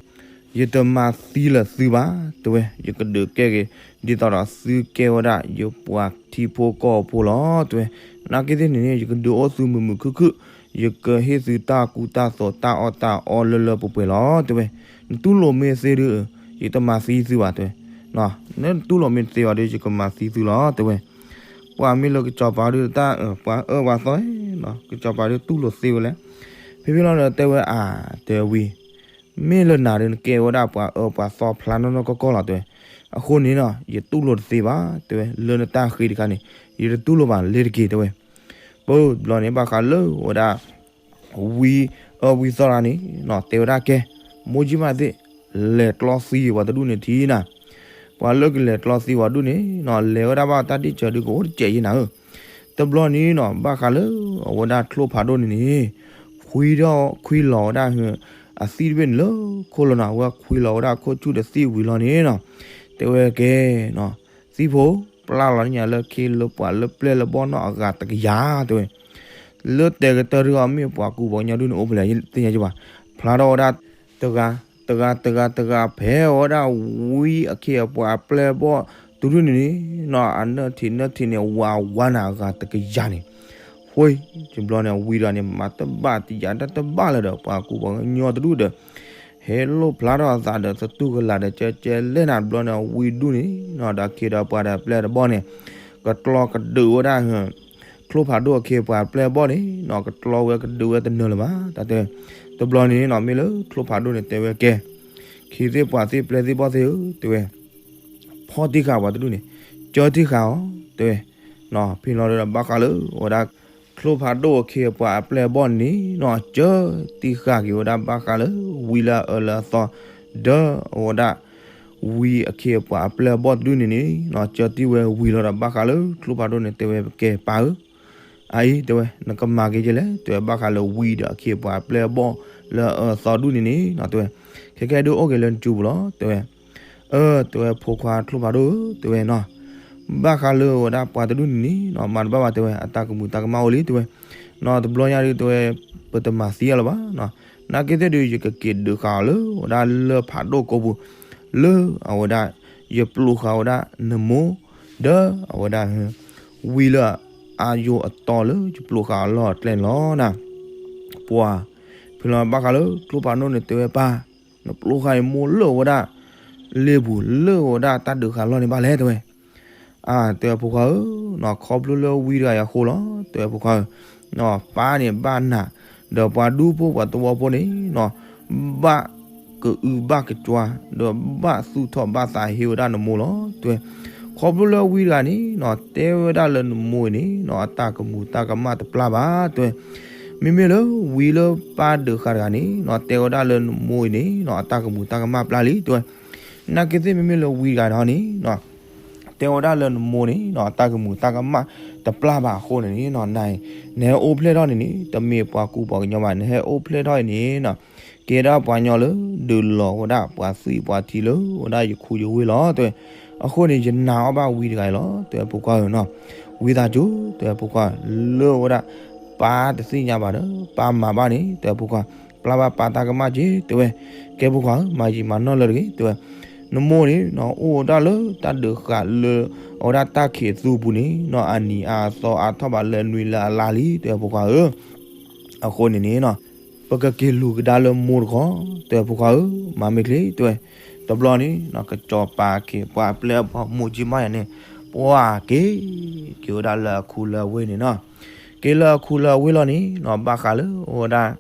ယတမၤသံလၢၤသုဘၣ် တဲဝဲ, ယကဒုးကဲက့ၤ ဒ်သိးဒီးသုကဲဝဲဒၣ်ယပှၤထံဖိကီၢ်ဖိလီၤ တဲဝဲ, နာ်က့သ့ၣ်န့ၣ်န့ၣ် ယကဒုးအိၣ်သုမုာ်မုာ်ခုၣ်ခုၣ် ယကဟ့ၣ်သုတၢ်ကူတၢ်သိးတၢ်အီၣ်တၢ်အီလၢလၢပှဲၤပှဲၤလီၤ တဲဝဲ. နတူၢ်လိာ်မ့ၢ်သ့ဒီး ယတမၤသံသုဘၣ် တဲဝဲ. နတူၢ်လိာ်မ့ၢ်တသ့ဘၣ်ဒီး ယကမၤသံသုလီၤ တဲဝဲ. ပှၤမ့ၢ်လၢကစီၤပၤဒုးတၢ် ပှၤအၢပှၤသီ ကစီၤပၤဒုးတူၢ်လိာ်သ့ဝဲလဲၣ်. ဖဲဖဲလီၤဒီးတဲဝဲအါ တဲဝဲဝံ မ့ၢ်လၢနၤဒီးနကဲဝဲဒၣ်ပှၤအၢပှၤသီဖျါနီၢ်နီၢ်ကီၢ်ကီၢ်လီၤ တဲဝဲ. အဃိန့ၣ်နီၤ ယတူၢ်လိာ်တသ့ဘၣ် တဲဝဲ, လၢနတၢ်ဃ့တခါန့ၣ် ယတတူၢ်လိာ်ဘၣ်လ့ၤတက့ၢ် တဲဝဲ. ပတဘျီန့ၣ် ဘၣ်ဃးလၢဝဲဒၣ် ဝံအၢဝံသီတဂၤန့ၣ်နီၤ တဲဝဲဒၣ်ကဲ, မိၢ်ကၠံမးသ့ၣ် လဲၤကျီသံပှၤတဒူၣ်န့ၣ်ထံၣ်နၤ, ပှၤလၢကလဲၤကျီသံပှၤဒူၣ်န့ၣ်နီၤ လဲၤဝဲဒၣ်ဘၣ်တၢ်ဒ့ၣ်စၢၤဒုးကအိၣ်တစဲးယဲနၤဧၢ. တဘျီန့ၣ်နီၤ ဘၣ်ဃးလၢအဝဲဒၣ်ချိၣ်ဖးဒိၣ်န့ၣ်န့ၣ် ခွံထီၣ်ခွံလီၤဝဲဒၣ် အသံၣ်တဘ့ၣ်န့ၣ်လၢခိၣ်လီၤနီၤ, အဝဲခွံလီၤဝဲဒၣ်ခိၣ်ဆူၣ်ဒီးသံၣ်ဝံၤလီၤန့ၣ်နီၤ, တဲဝဲကဲနီၤ, သံၣ်ဖိ ပျၢ်လီၤန့ၢ်ယၤလၢခ့လၢပှၤလၢပျဲၢ်လၢဘီၣ်နီၢ်အဂၤတကယၤ တဲဝဲ. လၢတဲာ်ကတၢၢ်ဒုးအီၤမ့ၢ်ပှၤကူပှၤကညီဒုးန့ၣ်အိၣ်ဖဲလဲၣ် သ့ၣ်ညါကဘၣ်, ဖျါထီၣ်ဝဲဒၣ် တဂၤ တဂၤ တဂၤ တဂၤ ဖဲဝဲဒၣ်ဝံအခ့အပှၤအပျဲၢ်အဘီၣ်တဒူၣ်န့ၣ်န့ၣ် နီၤ အနၢထံးနၢထံးန့ၣ် ဝးဝးနၤအဂၤတကယၤန့ၣ်, ဃိ တဘျီန့ၣ် ဝံတဂၤန့ၣ် မၤတဘၣ်တယာ်တၢ်တဘၣ်လၢၤဒီး ပှၤကူပှၤကညီတဒူၣ်ဒီး ဟဲလိၣ်ဖျါထီၣ်အသးဒီးသတူၢ်ကလာ်ဒီး ကဲကဲလဲၣ်နၤ တဘျီန့ၣ် ဝံဒူၣ်န့ၣ်နီၤ ဒီးခ့ဒီးပှၤဒီးပျဲၢ်တဘီၣ်န့ၣ် ကကျီကဒုးဝဲဒၣ် ချိၣ်ဖးဒိၣ်အခ့အပှၤအပျဲၢ်အဘီၣ်န့ၣ်နီၤ ကကျီဝဲကဒုးဝဲတနၢၤလၢၤဘၣ် တၢ်တဲဝဲ. တဘျီန့ၣ်နီၤ မ့ၢ်လၢချိၣ်ဖးဒိၣ်န့ၣ် တဲဝဲကဲ, ခ့သ့ၣ်ပှၤသ့ၣ်ပျဲၢ်သ့ၣ်ဘီၣ်သ့ၣ်ဧၢ တဲဝဲ, ဖီၣ်တံၢ်ဃာ်ပှၤတဒူၣ်န့ၣ်, ကၢတံၢ်ဃာ်အီၤ တဲဝဲ. ဖဲလီၤဒီးဘၣ်ဃးလၢအဝဲဒၣ် ချိၣ်ဖးဒိၣ်အခ့အပှၤအပျဲၢ်အဘီၣ်န့ၣ်နီၤ ကၢတံၢ်ဃာ်က့ၤဝဲဒၣ်ဘၣ်ဃးလၢ ဝံလၢအအၢလၢအသီ ဒီးအဝဲဒၣ် ဝံအခ့အပှၤအပျဲၢ်အဘီၣ်တဒူၣ်န့ၣ်န့ၣ်နီၤ ကၢတံၢ်ဝဲဝံၤလီၤဒီးဘၣ်ဃးလၢချိၣ်ဖးဒိၣ်န့ၣ် တဲဝဲကဲပၢ်ဧၢ, အအံၤ တဲဝဲ နကမၤက့ၤကဲလဲၣ် တဲဝဲ ဘၣ်ဃးလၢဝံဒီးအခ့အပှၤအပျဲၢ်အဘီၣ်လၢအအၢအသီဒူၣ်န့ၣ်န့ၣ်နီၤ တဲဝဲ, ခဲကဲဒုးအိၣ်က့ၤလၢနစုပူၤလီၤ တဲဝဲ. အၢ တဲဝဲ ဖိခွါချိၣ်ဖးဒိၣ်ဧၢ တဲဝဲနီၤ, ဘၣ်ဃးလၢဝဲဒၣ်ပှၤတဒူၣ်န့ၣ်န့ၣ်နီၤ မၤတဘၣ်ဘၣ် တဲဝဲ အတၢ်ကမူၤတၢ်ကမၣ်အိၣ်လံ တဲဝဲ. နီၤ တဘျီညါဒုး တဲဝဲ ပတမၤသံအီၤလၢၤဘၣ်နီၤ, နာ်က့သ့ၣ်ဒုး ယကက့ၤဒုးဃာ်အီၤလၢ ဝဲဒၣ်လၢၢ်ဖးဒိၣ်ကိာ်ပူၤ လၢအဝဲဒၣ် ယပျိးဃာ်ဝဲဒၣ်နမိၢ် ဒီးအဝဲဒၣ် ဝံလၢအယိာ်အတီလၢ ယပျိးဃာ်အီၤလၢအကျဲန့ၣ်လီၤနီၤ. ပှၤ ဖဲလီၤဘၣ်ဃးလၢချိၣ်ဖးဒိၣ်န့ၣ် တဲဝဲပၢ်, နပျိးဃာ်ယမိၢ်လၢဝဲဒၣ် လ့ပူၤလၢဝဲဒၣ်တၢ်ဒုးဃာ်လီၢ်န့ၣ်ဘၣ်လဲၣ် တဲဝဲ. အ တဲဝဲဖိခွါဧၢ, နီၤ ခီဖျိလၢဝံတဂၤအံၤအဃိလီၤ တဲဝဲဖိခွါဧၢ, နီၤ ပၢ်န့ၣ်ဘၣ်နး ဒီးပှၤဒူဖိပှၤသဝီဖိန့ၣ်နီၤ ဘၣ်ကအုဘၣ်ကကွၢ် ဒီးဘၣ်သူၣ်ထီၣ်ဘၣ်သးဟ့ဝဲဒၣ်နမိၢ်လီၤ တဲဝဲ. ခီဖျိလၢဝံတဂၤန့ၣ်နီၤ တဲဝဲဒၣ်လၢနမိၢ်အံၤန့ၣ်နီၤ အတၢ်ကမူၤတၢ်ကမၣ်တပျၢ်ဘၣ် တဲဝဲ. မ့မ့ၢ်လၢဝံလၢပၢ်ဒုးဃာ်တဂၤန့ၣ်နီၤ တဲဝဲဒၣ်လၢနမိၢ်အံၤန့ၣ်နီၤ အတၢ်ကမူၤတၢ်ကမၣ်ပျၢ်လံ တဲဝဲ. နာ်က့သ့ၣ်မ့မ့ၢ်လၢဝံတဂၤန့ၣ်နီၤ တဲဝဲဒၣ်လၢနမိၢ်န့ၣ်နီၤ တၢ်ကမူၤတၢ်ကမၣ်တပျၢ်ဘၣ်အဃိန့ၣ်နီၤ န နဟဲအိၣ်ဖျဲၣ်ထီၣ်န့ၣ်န့ၣ် တမ့ၢ်ပှၤကူပှၤကညီဘၣ် နဟဲအိၣ်ဖျဲၣ်ထီၣ်အံၤန့ၣ်နီၤ ကဲဒၣ်ပှၤကညီလၢဒုးလီၤဝဲဒၣ်ပှၤသွံၣ်ပှၤထံလၢဝဲဒၣ်ယခူယဝ့ၢ်လီၤ တဲဝဲ. အဃိန့ၣ် ယနာ်အီၣ်ဘၣ်ဝံတဂၤအံၤလီၤ တဲဝဲဖိခွါဧၢနီၤ. ဝံသးစူၤ တဲဝဲဖိခွါ လၢဝဲဒၣ် ပၢ်တသ့ၣ်ညါဘၣ်ဒီး ပၢ်မၤဘၣ်န့ၣ် တဲဝဲဖိခွါ ပျၢ်ဘၣ်ပၢ်တၢ်ကမၣ်က့ၤ တဲဝဲ. ကဲဖိခွါဧၢ မၤယံာ်မၤနီၢ်လၢတဂ့ၤ တဲဝဲ. နမိၢ်န့ၣ်နီၤ အိၣ်ဝဲဒၣ်လၢတၢ်ဒုးဃာ်လၢ အဝဲဒၣ်တၢ်ခံးအသူပူၤန့ၣ်နီၤ အနံၤအါအသီအါထီၣ်ဘၣ်လၢနွံလၢအလါလံ တဲဝဲဖိခွါဧၢ. အဃိန့ၣ်န့ၣ်နီၤ ပကက့ၤလူၤကဒါလၢမိၢ်တခီ တဲဝဲဖိခွါဧၢ မၤမ့ၢ်ချ့ တဲဝဲ. တဘျီန့ၣ်နီၤ ကစီၤပၤအခ့အပှၤအပျဲၢ်အဘီၣ်မိၢ်ကၠံမါယၤန့ၣ် ပှၤက့ၤ က့ၤဝဲဒၣ်လၢအခူလၢအဝ့ၢ်န့ၣ်နီၤ. က့ၤလၢအခူလၢအဝ့ၢ်လီၤန့ၣ်နီၤ ဘၣ်ဃးလၢအဝဲဒၣ်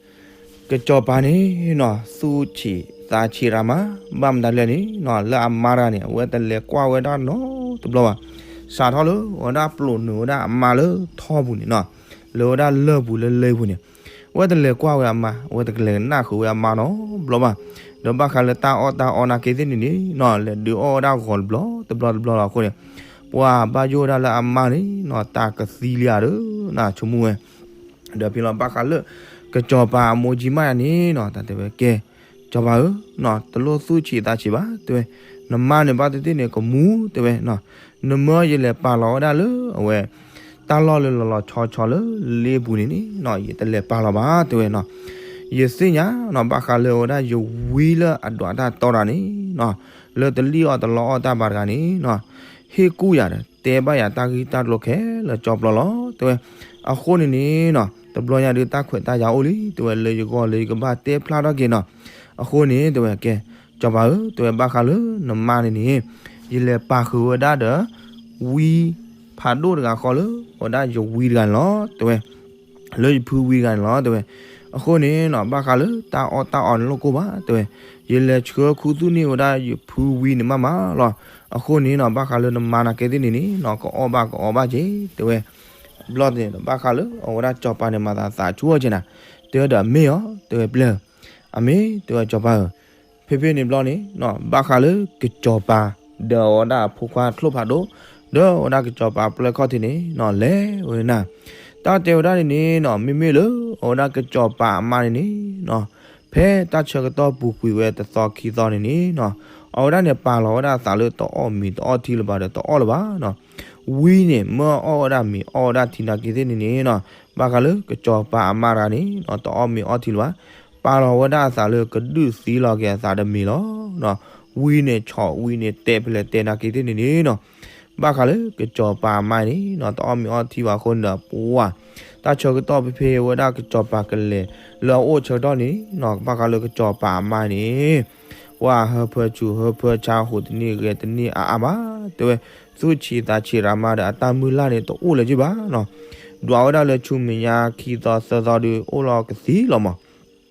ကစီၤပၤန့ၣ်နီၤ သူၣ်ဆံးသးဆံးတၢ်မး ဘၣ်မတၤလဲၣ်န့ၣ်နီၤ လၢအမါတဂၤန့ၣ် အဝဲတလဲၤကွၢ်ဝဲဒၣ်နီတဘျီဘၣ်. စးထီၣ်လၢအဝဲဒၣ်ပျိးနုာ်ဝဲဒၣ်အမါလၢထီၣ်ပူၤန့ၣ်နီၤ လၢဝဲဒၣ်လၢၢ်ပူၤလၢလ့ပူၤန့ၣ် အဝဲတလဲၤကွၢ်ဝဲအမါ အဝဲတကလဲၤကနၣ်ဃုာ်ဝဲအမါနီတဘျီဘၣ်. ဒီးဘၣ်ဃးလၢတၢ်အီၣ်တၢ်အီနာ်က့သ့ၣ်န့ၣ်န့ၣ်နီၤ လဲၤဒုးအီၣ်ဝဲဒၣ်ဂီၤတဘျီတဘျီလီၤအဃိန့ၣ် ပှၤဘၣ်ယိၣ်ဝဲဒၣ်လၢအမါန့ၣ်နီၤ တၢ်ကသံလံဧါဒီး နဆိကမိၣ်ဝဲ ဒီးဖဲလီၤဘၣ်ဃးလၢ ကစီၤပၤအမိၢ်ကၠံမါယၤန့ၣ်နီၤ တၢ်တဲဝဲကဲ စီၤပၤဧၢ, တလိၣ်သူၣ်ဆံးသးဆံးဘၣ် တဲဝဲ, နမါန့ၣ်ဘၣ်သ့ၣ်သ့ၣ်န့ၣ် ကမူၤ တဲဝဲ, နမၢယလဲၤပာ်လီၤဝဲဒၣ်လၢအဝဲ တၢ်လီၢ်လၢလီၤလီၤဆီဆီလၢလ့ပူၤန့ၣ်န့ၣ်နီၤ ယတလဲၤပာ်လီၤဘၣ် တဲဝဲနီၤ. ယသ့ၣ်ညါနီၤဘၣ်ဃးလၢအဝဲဒၣ်ယဝံလၢအဒွးတၢ်တီတၢ်န့ၣ်နီၤ လၢတလံၣ်အီၣ်တလီအီၣ်တၢ်ဘၣ်တဂၤန့ၣ်နီၤ ဟ့ၣ်ကူၣ်ယၤဒီး တဲဘၣ်ယၤတၢ်ဂ့ၢ်တၢ်ကျိၤခဲလၢာ်ကၠီပျီလီၤ တဲဝဲ. အဃိန့ၣ်န့ၣ်နီၤ တဘျီညါဒုးတၢ်ခွဲးတၢ်ယာ်အိၣ်လံ တဲဝဲ လၢယဂီၢ်လၢယကဘၣ်တဲဖျါထီၣ်က့ၤနီၤ. အဃိန့ၣ် တဲဝဲ ကဲ စီၤပၤဧၢ တဲဝဲ ဘၣ်ဃးလၢနမါန့ၣ်န့ၣ် ယလဲၤပာ်ဃုာ်ဝဲဒၣ်ဒီး ဝံဖးဒိၣ်တဂၤဃီလၢ အဝဲဒၣ်ယဝံတဂၤန့ၣ်လီၤ တဲဝဲ လၢယဖုဝံတဂၤန့ၣ်လီၤ တဲဝဲ. အဃိန့ၣ်နီၤ ဘၣ်ဃးလၢတၢ်အီၣ်တၢ်အီန့ၣ်လိၣ်ကိၢ်ဘၣ် တဲဝဲ. ယလဲၤဆှၢခူသူၣ်န့ၢ်ဝဲဒၣ်ယဖုဝံန့ၣ်မးမးလီၤ. အဃိန့ၣ်နီၤ ဘၣ်ဃးလၢနမါနာ်က့သ့ၣ်န့ၣ်န့ၣ်နီၤ ကအီၣ်ဘၣ်ကအီဘၣ်က့ၤ တဲဝဲ. ဘျီန့ၣ်ဒီး ဘၣ်ဃးလၢအဝဲဒၣ်စီၤပၤန့ၣ် မၤသးသးဆူအီၤက့ၤနၤ တဲဝဲဒီး မ့ၢ်အီၤ တဲဝဲ ပျဲၢ်ဧၢ အမ့ၢ် တဲဝဲ စီၤပၤဧၢ ဖဲဖဲန့ၣ်ဘျီန့ၣ်နီၤ ဘၣ်ဃးလၢကစီၤပၤ ဒီးအဝဲဒၣ်အဖိခွါချိၣ်ဖးဒိၣ် ဒီးအဝဲဒၣ်ကစီၤပၤပျဲၢ်ခီၣ်ထံးန့ၣ်နီၤ လဲၤဝဲနၤ တၢ်တဲဝဲဒၣ်န့ၣ်န့ၣ်နီၤ မ့မ့ၢ်လၢ အဝဲဒၣ်ကစီၤပၤအမါန့ၣ်န့ၣ်နီၤ ဖဲတၢ်ဆၢကတီၢ်ပူၤကွံာ်ဝဲတသီခံသီန့ၣ်န့ၣ်နီၤ အဝဲဒၣ်န့ၣ် ပာ်လီၤဝဲဒၣ်အသးလၢတအီၣ်မ့ၤတအီၣ်ထံလၢၤဘၣ်ဒီးတအီၣ်လၢၤဘၣ်နီၤ ဝံန့ၣ် မ့ၢ်အီၣ်ဝဲဒၣ်မ့ၤအီၣ်ဝဲဒၣ်ထံနာ်က့သ့ၣ်န့ၣ်န့ၣ်နီၤ ဘၣ်ဃးလၢကစီၤပၤအမါတဂၤန့ၣ်နီၤ တအီၣ်မ့ၤအီၣ်ထံလၢၤဘၣ် ပာ်လီၤဝဲဒၣ်အသးလၢကဒုးသံလီၤက့ၤအသးဒီးမ့ၤလီၤ. ဝံန့ၣ်ဆီၣ် ဝံန့ၣ်တဲာ်ဖဲလဲၣ်တဲာ်နာ်က့သ့ၣ်န့ၣ်န့ၣ်နီၤ ဘၣ်ဃးလၢကစီၤပၤအမါန့ၣ်နီၤ တအီၣ်မ့ၤအီၣ်ထံဘၣ်အဃိန့ၣ်ဒီး ပှၤ တၢ်ဆၢကတီၢ်ဖဲဖဲဝဲဒၣ်ကစီၤပၤကလဲၤလၢအအိၣ်ဆၢကတီၢ်န့ၣ်နီၤ ဘၣ်ဃးလၢကစီၤပၤအမါန့ၣ် ပှၤဟၢဖၢဆူၣ်ဟၢဖၢဆါ ဟူးတန့ၢ်ဂဲၤတန့ၢ်အါအါဘၣ် တဲဝဲ သူၣ်ဆံးသးဆံးရးမါဒီးအတၢ်မုၢ်လၢ်န့ၣ်တအိၣ်လၢၤက့ဘၣ်နီၤ ဒွးဝဲဒၣ်လၢဆူမဲာ်ညါခံသီသၢသီဒီး အိၣ်လီၤကသံလီၤမး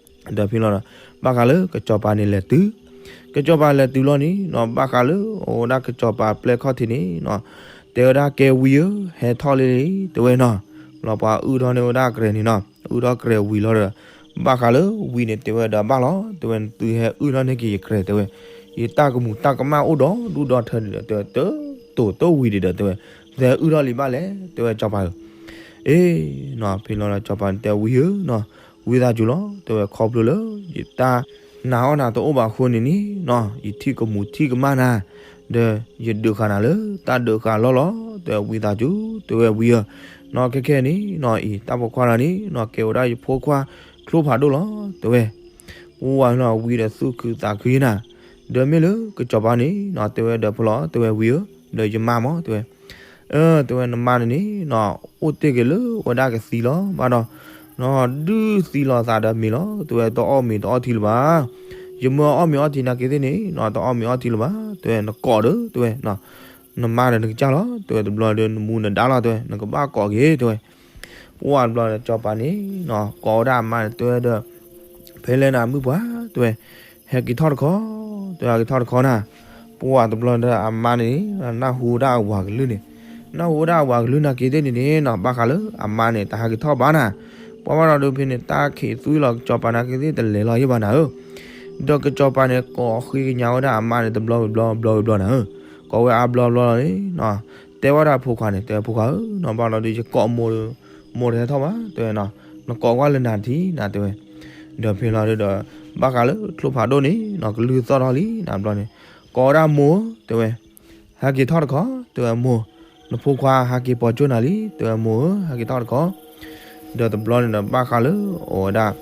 ဒီးဖဲလီၤဒီး ဘၣ်ဃးလၢကစီၤပၤန့ၣ်လဲၤတုၤ ကစီၤပၤလဲၤတုၤလီၤန့ၣ်နီၤ ဘၣ်ဃးလၢအဝဲဒၣ်ကစီၤပၤပျဲၢ်ခီၣ်ထံးန့ၣ်နီၤ တဲဝဲဒၣ် ကဲဝံဧၢ ဟဲထီၣ်လံလံ တဲဝဲနီၤ လီၤပှၤအုၣ်ထီၣ်န့ၢ်ဝဲဒၣ်ကြဲးန့ၣ်နီၤ အုၣ်ထီၣ်ကြဲးဝံၤလီၤဒီး ဘၣ်ဃးလၢဝံန့ၣ် တဲဝဲဒီးဘၣ်လီၤ တဲဝဲ နသုဟဲအုၣ်ထီၣ်န့ၢ်က့ၤယကြဲး တဲဝဲ ယတၢ်ကမူၤတၢ်ကမၣ်အိၣ်ဒီးဒူၣ်ဒီထၢန့ၣ်ဒီး တဲဝဲ တတိၤတိဝံၤဒံးဒီး တဲဝဲ သုဟဲအုၣ်ထီၣ်လံဘၣ်လဲၣ် တဲဝဲ စီၤပၤဧၢ အ့နီၤ ဖဲလီၤဒီးစီၤပၤန့ၣ်တဲဝံဧၢနီၤ ဝံသးစူၤလီၤ တဲဝဲ ခီဖျိလၢ ယတၢ်နာ်အီၣ်နၤတအိၣ်ဘၣ်အဃိန့ၣ်န့ၣ်နီၤ ယထံၣ်ကမူၤထံၣ်ကမၣ်နၤ ဒီးယဒုးဃာ်နၤလၢတၢ်ဒုးဃာ်လီၢ်လီၤ တဲဝဲ ဝံသးစူၤ တဲဝဲ ဝံဧၢနီၤ ခဲခဲအံၤန့ၣ်နီၤ အံၤတၢ်ပိာ်ခွါတဂၤန့ၣ်နီၤ ကဲဝဲဒၣ်ယဖိခွါချိၣ်ဖးဒိၣ်လီၤ တဲဝဲ ပှၤနီၤ ဝံဒီးသူၣ်ခုသးခုနၤ ဒီးမ့ၢ်လၢကစီၤပၤန့ၣ်နီၤ တဲဝဲဒီးဖဲလီၤ တဲဝဲ ဝံဧၢ ဒီးယမါမး တဲဝဲ အၢ တဲဝဲ နမါန့ၣ်န့ၣ်နီၤ အိၣ်တ့ၢ်က့ၤလၢဝဲဒၣ်ကသံလီၤဘၣ်ဒီး နီၤ ဒုးသံလီၤသးဒီးမ့ၤလီၤ တဲဝဲ တအီၣ်မ့ၤတအီၣ်ထံလၢၤဘၣ် ယမၢအီၣ်မ့ၤအီၣ်ထံနာ်က့သ့ၣ်န့ၣ်နီၤ တအီၣ်မ့ၤအီၣ်ထံလၢၤဘၣ် တဲဝဲ နကိးဒီး တဲဝဲ နမါဒီးနကစၢ်လီၤ တဲဝဲ တဘျီဒီးနမူနဒါလီၤ တဲဝဲ နကဘၣ်ကိးက့ၤ တဲဝဲ ပှၤတဘျီဒီးစီၤပၤန့ၣ်နီၤ ကိးဝဲဒၣ်အမါန့ၣ် တဲဝဲဒီး ဖဲလဲၣ်နၤမုၣ်ပှၢ် တဲဝဲ ဟဲက့ၤထီၣ်တခီ တဲဝဲ ဟဲက့ၤထီၣ်တခီနၤ ပှၤတဘျီဒီးအမါန့ၣ် နၢ်ဟူဝဲဒၣ်အဝၤကလုၢ်န့ၣ် နၢ်ဟူဝဲဒၣ်အဝၤကလုၢ်နာ်က့သ့ၣ်န့ၣ်န့ၣ်နီၤ ဘၣ်ဃးလၢအမါန့ၣ် တဟဲက့ၤထီၣ်ဘၣ်နၤ ပှၤဘၣ်ဒီးဒုးဖဲန့ၣ် တၢ်ခံးသွံလီၤ ကစီၤပၤနာ်က့သ့ၣ်တလဲၤလီၤယဲၢ်ဘၣ်နၤဧၢ ဒီးကစီၤပၤန့ၣ် ကိးဃ့ကညးဝဲဒၣ်အမါန့ၣ် တဘျီဝံၤဘျီ ဘျီဝံၤဘျီနၤဧၢ ကိးဝဲအါဘျီဘျီလီၤန့ၣ်နီၤ တဲဝဲဒၣ်ဖိခွါန့ၣ် တဲဝဲဖိခွါဧၢနီၤ ဘၣ်လီၤဒီးယကိးမိၢ် မိၢ်တဟဲထီၣ်ဘၣ် တဲဝဲနီၤ နကိးကွၢ်လၢနၤထံၣ်နၤ တဲဝဲ ဒီးဖဲလီၤဒီး ဘၣ်ဃးလၢချိၣ်ဖးဒိၣ်န့ၣ်နီၤ ကလုၢ်သီၣ်ထီၣ်လံနၤဘျီန့ၣ် ကိးဝဲဒၣ်မိၢ်ဧၢ တဲဝဲ ဟဲက့ၤထီၣ်တခီ တဲဝဲမိၢ် နဖိခွါဟဲက့ၤပိာ်ကၠိၣ်နၤလံ တဲဝဲမိၢ်ဧၢ ဟဲက့ၤထီၣ်တခီ ဒီးတဘျီန့ၣ်ဒီး ဘၣ်ဃးလၢအဝဲဒၣ်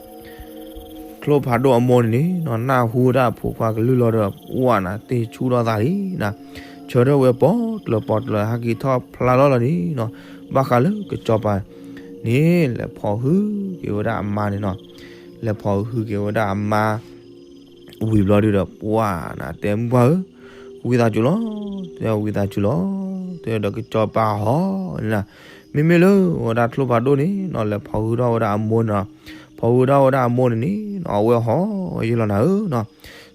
ချိၣ်ဖးဒိၣ်အမိၢ်န့ၣ်န့ၣ်နီၤ နၢ်ဟူဝဲဒၣ်ဖိခွါကလုၢ်လီၤဒီး အိၣ်နၤတ့ၢ်ဆူၣ်ထီၣ်သးလံနၤ ဆၢထၢၣ်ဝဲပိာ်ကျၢၤပိာ်ကျၢၤ ဟဲက့ၤထီၣ်ဖျါလီၤလီၤန့ၣ်နီၤ ဘၣ်ဃးလၢကစီၤပၤန့ၣ် လဲၤဖီၣ်ဟုၣ်က့ၤဝဲဒၣ်အမါန့ၣ်နီၤ လဲၤဖီၣ်ဟုၣ်က့ၤဝဲဒၣ်အမါ ဝံၤဘျီဒုးဒီး ပှၤနၤတဲမုၢ်ပှၢ်ဧၢ, ဝံသးစူၤလီၤ, တဲဝံသးစူၤလီၤ, တဲဒီးကစီၤပၤဟီန့ၣ်, မ့မ့ၢ်လၢဝဲဒၣ်ချိၣ်ဖးဒိၣ်န့ၣ်နီၤ လဲၤဖီၣ်ဟုၣ်ထီၣ်ဝဲဒၣ်အမိၢ်န့ၣ်နီၤ, ဖီၣ်ဟုၣ်ထီၣ်ဝဲဒၣ်အမိၢ်န့ၣ်န့ၣ်နီၤ အဝဲဟီဝဲယဲလီၤနၤဧၢနီၤ,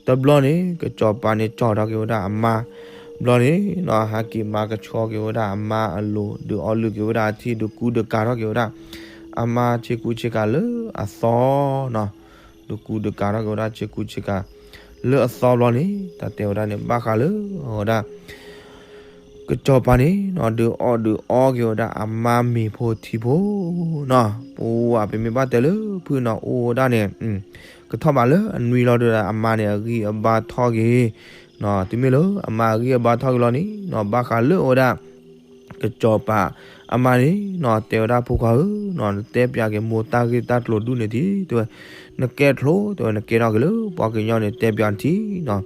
တဘျီန့ၣ် ကစီၤပၤန့ၣ်ကၠီၣ်ထီၣ်က့ၤဝဲဒၣ်အမါ, ဘျီန့ၣ်နီၤ ဟဲက့ၤမၤကဆှီက့ၤဝဲဒၣ်အမါအလိၤ ဒုးအီလုၢ်က့ၤဝဲဒၣ်အထံ ဒုးကူဒုးကၤထီၣ်က့ၤဝဲဒၣ် အမါဆ့ကူဆ့ကၤလၢအသီနီၤ ဒုးကူဒုးကၤထီၣ်က့ၤဝဲဒၣ်ဆ့ကူဆ့ကၤ လၢအသီဘျီန့ၣ် တၢ်တဲဝဲဒၣ်န့ၣ် ဘၣ်ဃးလၢအဝဲဒၣ် ကစီၤပၤန့ၣ်နီၤ ဒုးအီၣ်ဒုးအီက့ၤဝဲဒၣ်အမါမ့ၤဖိထံဖိနီၤ, ပဝဲပမ့ၢ်ဘၣ်တဲလၢဖုၣ်နီၤ အိၣ်ဝဲဒၣ်န့ၣ် ကထီၣ်ဘးလၢအနွံလီၤဒုးဒီး အမါန့ၣ်အဂံၢ်အဘါထီၣ်က့ၤ, တုၤမ့ၢ်လၢအမါအဂံၢ်အဘါထီၣ်က့ၤလီၤန့ၣ်နီၤ ဘၣ်ဃးလၢအဝဲဒၣ် ကစီၤပၤအမါန့ၣ်နီၤ တဲဝဲဒၣ်ဖိခွါဧၢနီၤ နတဲပၠးက့ၤမိၢ်တၢ်ဂ့ၢ်တၢ်ကျိၤဒူၣ်န့ၣ်ထံ တဲဝဲ, နကဲချိၣ် တဲဝဲ နကဲထီၣ်က့ၤလၢပှၤကညီန့ၣ် တဲပၠးထံနီၤ,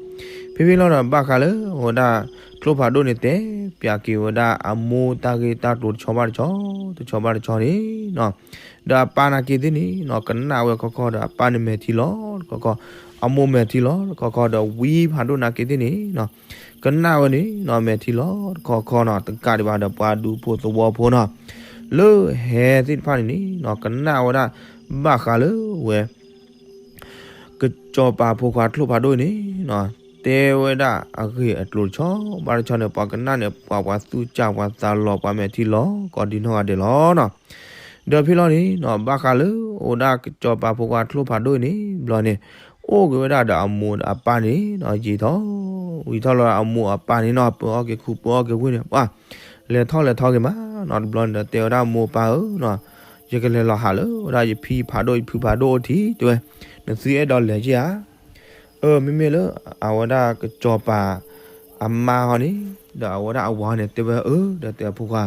ဖဲဖဲလီၤဒီး ဘၣ်ဃးလၢအဝဲဒၣ် ချိၣ်ဖးဒိၣ်န့ၣ် တဲပၠးက့ၤဝဲဒၣ်အမိၢ်တၢ်ဂ့ၢ်တၢ်ကျိၤတဆီဘၣ်တဆီ, တဆီဘၣ်တဆီန့ၣ်နီၤ, ဒီးအပၢ်နာ်က့သ့ၣ်န့ၣ်နီၤ ကနၣ်ဝဲခီခီဒီး အပၢ်န့ၣ်မဲာ်ထံလီၤတခီခီ, အမိၢ်မဲာ်ထံလီၤတခီခီဒီး ဝံဖးဒိၣ်နာ်က့သ့ၣ်န့ၣ်နီၤ ကနၣ်ဝဲန့ၣ်နီၤ မဲာ်ထံလီၤတခီခီနီၤ, တကးဒံးဘၣ်ဒီး ပှၤဒူဖိသဝီဖိနီၤ လၢဟဲသ့ၣ်တဖၣ်န့ၣ်န့ၣ်နီၤ ကနၣ်ဝဲဒၣ် ဘၣ်ဃးလၢဝဲ ကစီၤပၤဖိခွါချိၣ်ဖးဒိၣ်န့ၣ်နီၤ တဲဝဲဒၣ်အဂ့ၢ်အကျိၤတဆီဘၣ်တဆီန့ၣ် ပှၤကနၣ်န့ၣ် ပှၤပှၤသူၣ်စၢ်ပှၤသးလီၤ ပှၤမဲာ်ထံလီၤ ကိးဒံနီၢ်ဂၤဒဲးလီၤနီၤ. ဒီးဖဲလီၤန့ၣ်နီၤ ဘၣ်ဃးလၢအိၣ်ဝဲဒၣ်ကစီၤပၤဖိခွါချိၣ်ဖးဒိၣ်န့ၣ် ဘျီန့ၣ် အိၣ်က့ၤဝဲဒၣ်ဒီးအမိၢ်ဒီးအပၢ်န့ၣ်နီၤ ယံာ်ထီၣ် ဝံၤထီၣ်လီၤဒီး အမိၢ်အပၢ်န့ၣ်နီၤ ပၢအီၣ်က့ၤခူ ပၢအီၣ်က့ၤဝ့ၢ်န့ၣ် ပှၤ လဲၤထီၣ်လဲၤထီက့ၤမးနီၤ တဘျီန့ၣ်ဒီး တဲဝဲဒၣ်မိၢ်ပၢ်ဧၢနီၤ ယကလဲၤလီၤဟးလၢဝဲဒၣ်ယဖံဖးဒိၣ်ယဖုဖးဒိၣ်အိၣ်ထံး တဲဝဲ, နသုအဲၣ်ဒိးလဲၤက့ၤဧါ. အၢ မ့မ့ၢ်လၢအဝဲဒၣ်ကစီၤပၤအမါဟီန့ၣ် ဒီးအဝဲဒၣ်အဝၤန့ၣ် တဲဝဲအၢ ဒီးတဲအဖိခွါ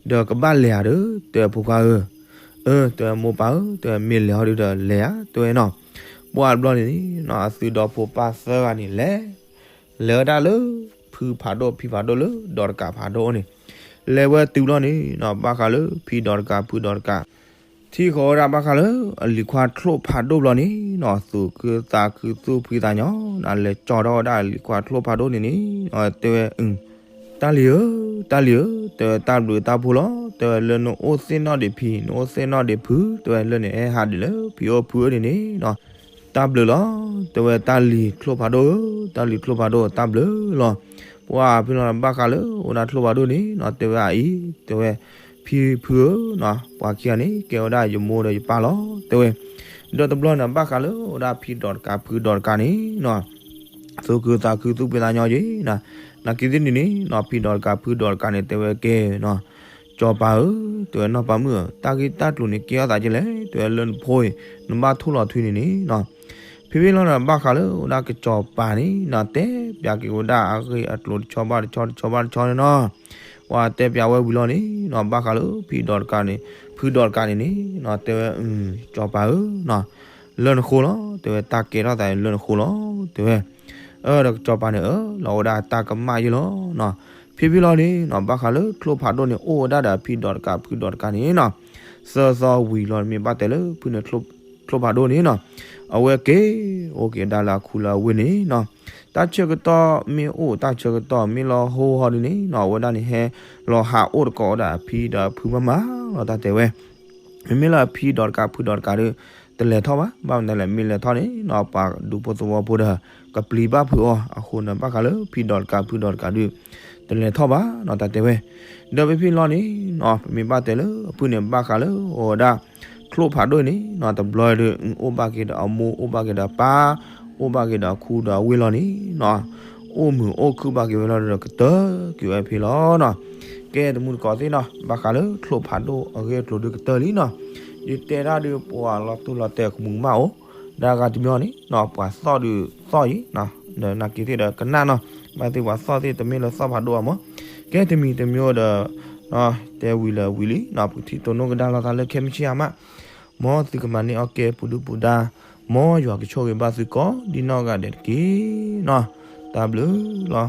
ဒီးကဘၣ်လဲၤဧါဒီး တဲအဖိခွါဧၢ, အၢ တဲဝဲမိၢ်ပၢ်ဧၢ တဲဝဲမ့ၢ်လဲၤဟီဒုဒီးလဲၤဧါ တဲဝဲနီၤ. ပှၢ်တဘျီန့ၣ်နီၤ အသုဒီဖိပၢ်သၢဂၤန့ၣ်လဲၤ လဲၤဝဲဒၣ်လၢ ဖုဖးဒိၣ်ဖံဖးဒိၣ်လၢဒီးတကးဖးဒိၣ်အိၣ်န့ၣ် လဲၤဝဲတုၤဘျီန့ၣ်နီၤ ဘၣ်ဃးလၢဖံဒီးတကးဖုဒီးတကး ထံၣ်ဃီၤဝဲဒၣ်ဘၣ်ဃးလၢအလံၤခွါချိၣ်ဖးဒိၣ်ဘျီန့ၣ်နီၤ သူၣ်ခုသးခုသူၣ်ဖှံသးညီနီၤ လဲၤကၠီထီၣ်ဝဲဒၣ်အလံၤခွါချိၣ်ဖးဒိၣ်န့ၣ်န့ၣ်နီၤ တဲဝဲ တၢ်လံၤဧၢ, တၢ်လံၤဧၢ, တဲဝဲတၢ်ဘျုးတၢ်ဖှိၣ်လီၤ, တဲဝဲလၢနအိၣ်သ့ၣ်နီၣ်ဒံးဖံ, နအိၣ်သ့ၣ်နီၣ်ဒံးဖု, တဲဝဲလၢန့ၣ်ဟဲဟးဒံးလၢဖံအိၣ်ဖုအိၣ်ဒံးန့ၣ်နီၤ, တၢ်ဘျုးလီၤ, တဲဝဲတၢ်လံၤချိၣ်ဖးဒိၣ်ဧၢ, တၢ်လံၤချိၣ်ဖးဒိၣ်တၢ်ဘျုးလီၤ. ပှၢ်ဖဲလီၤဘၣ်ဃးလၢအိၣ်ဒၣ်ချိၣ်ဖးဒိၣ်န့ၣ်နီၤ တဲဝဲအအံၤ, တဲဝဲ ဖံဖုဧၢနီၤ, ပှၤခံဂၤန့ၣ် ကဲဝဲဒၣ်ယမိၢ်ဒီးယပၢ်လီၤ, တဲဝဲ ဒီးတဘျီန့ၣ် ဘၣ်ဃးလၢအိၣ်ဒၣ်ဖံဒီးတကးဖုဒီးတကးန့ၣ်နီၤ သူၣ်ခုသးခုသူၣ်ဖှံသးညီယံၤနီၤ, နာ်က့သ့ၣ်န့ၣ်န့ၣ်နီၤ ဖံဒီးတကးဖုဒီးတကးန့ၣ် တဲဝဲကဲနီၤ, စီၤပၤဧၢ, တဲဝဲနီၢ်ပၤမုၣ်ဧၢ, တၢ်ဂ့ၢ်တၢ်ကျိၤန့ၣ် ကဲထီၣ်သးကလဲၣ်, တဲဝဲလၢနဖိအံၤ နဘၣ်ထိၣ်လီၤထွံန့ၣ်န့ၣ်နီၤ, ဖဲဖဲလီၤန့ၣ် ဘၣ်ဃးလၢအိၣ်ဒၣ်ကစီၤပၤန့ၣ်နီၤ တဲပၠးက့ၤဝဲဒၣ်အဂ့ၢ်အကျိၤတဆီဘၣ်တဆီ တဆီဘၣ်တဆီန့ၣ်နီၤ ပှၤတဲပၠးဝဲဝံၤလီၤန့ၣ်နီၤ ဘၣ်ဃးလၢဖံဒီးတကးန့ၣ် ဖုဒီးတကးန့ၣ်န့ၣ်နီၤ တဲဝဲ စီၤပၤဧၢနီၤ လၢနဃိလီၤ, တဲဝဲတၢ်ကဲထီၣ်သးန့ၣ်လၢနဃိလီၤ, တဲဝဲ အၢ ဒီးကစီၤပၤန့ၣ်အၢၣ်လီၤဝဲဒၣ်တၢ်ကမၣ်ယံၤလီၤနီၤ, ဖဲဖဲလီၤန့ၣ်နီၤ ဘၣ်ဃးလၢချိၣ်ဖးဒိၣ်န့ၣ် အိၣ်ဝဲဒၣ်ဒီးဖံဒီးတကးဖုဒီးတကးန့ၣ်နီၤ သၢသီဝံၤလီၤ မ့ၢ်ဘၣ်တဲလၢဖုန့ၣ် ချိၣ်ဖးဒိၣ်န့ၣ်နီၤ အဝဲက့ၤ အိၣ်က့ၤဒၣ်လၢအခူလၢအဝ့ၢ်န့ၣ်နီၤ တၢ်ဆၢကတီၢ်မ့ၢ်အိၣ် တၢ်ဆၢကတီၢ်မ့ၢ်လီၤဟိဟီဒ်န့ၣ်နီၤ အဝဲဒၣ်န့ၣ် ဟဲလီၤဟးအိၣ်တကိးဝဲဒၣ်အဖံဒီးအဖုမးမးလီၤ တၢ်တဲဝဲ မ့မ့ၢ်လၢအဖံဒီးတကးဖုဒီးတကးဒီး တလဲၤထီၣ်ဘၣ်, ဘၣ်မနုၤလဲၣ် မ့ၢ်လဲၤထီၣ်န့ၣ်နီၤ ပှၤဒူဖိသဝီဖိဒီး ကပျံၤဘၣ်ဖုးအီၤအဃိန့ၣ် ဘၣ်ဃးလၢဖံဒီးတကးဖုဒီးတကးဒီး တလဲၤထီၣ်ဘၣ်နီၤ တၢ်တဲဝဲ ဒီးဖဲဖဲလီၤန့ၣ်နီၤ ပမ့ၢ်ဘၣ်တဲလၢအဖုန့ၣ် ဘၣ်ဃးလၢအဝဲဒၣ် ချိၣ်ဖးဒိၣ်န့ၣ်နီၤ တဘျီဒီး အိၣ်ဘၣ်က့ၤဒီးအမိၢ် အိၣ်ဘၣ်က့ၤဒီးအပၢ် အိၣ်ဘၣ်က့ၤဒီးအခူဒီးအဝ့ၢ်လီၤန့ၣ်နီၤ အိၣ်မုာ်အိၣ်ခုၣ်ဘၣ်က့ၤဝဲလီၤဒီး ကတၢၢ်က့ၤဝဲဖဲလီၤနီၤ ကဲတမူတကိးသ့ၣ်နီၤ ဘၣ်ဃးလၢချိၣ်ဖးဒိၣ်အဂ့ၢ်အကျိၤဒုးကတၢၢ်လံနီၤ ယတဲဒၣ်ဒုးပှၤလီၤတိၢ်လီၤတဲာ်ကမူၤကမၣ်အိၣ် ဒၣ်ဂၤတမံၤန့ၣ်နီၤ ပှၤသီၣ်ဒုးသီၣ်ယံၤနီၤ ဒီးနာ်က့သ့ၣ်ဒီးကနၣ်နီၤ ဘၣ်သ့ၣ်ပှၤသီၣ်သ့ၣ်တမ့ၢ်လၢသီၣ်ဖးဒိၣ်အမၢ ကဲတမံၤတမံၤဒီး တဲဝံၤလၢဝံၤလံနီၤ ပကထံၣ်တိၢ်နီၣ်ကဒါလိာ်သးလၢခဲမုၢ်ဆ့ၣ်အါမး မ်သုကမၤန့ၢ်အီၣ်ကဲပူၤဒုၣ်ပူၤဒါ မ်ယွၤကဆိၣ်ဂ့ၤဘၣ်သုကိးဒ်နီၢ်ဂၤဒဲးတက့ၢ်နီၤ တၢ်ဘျုးလီၤ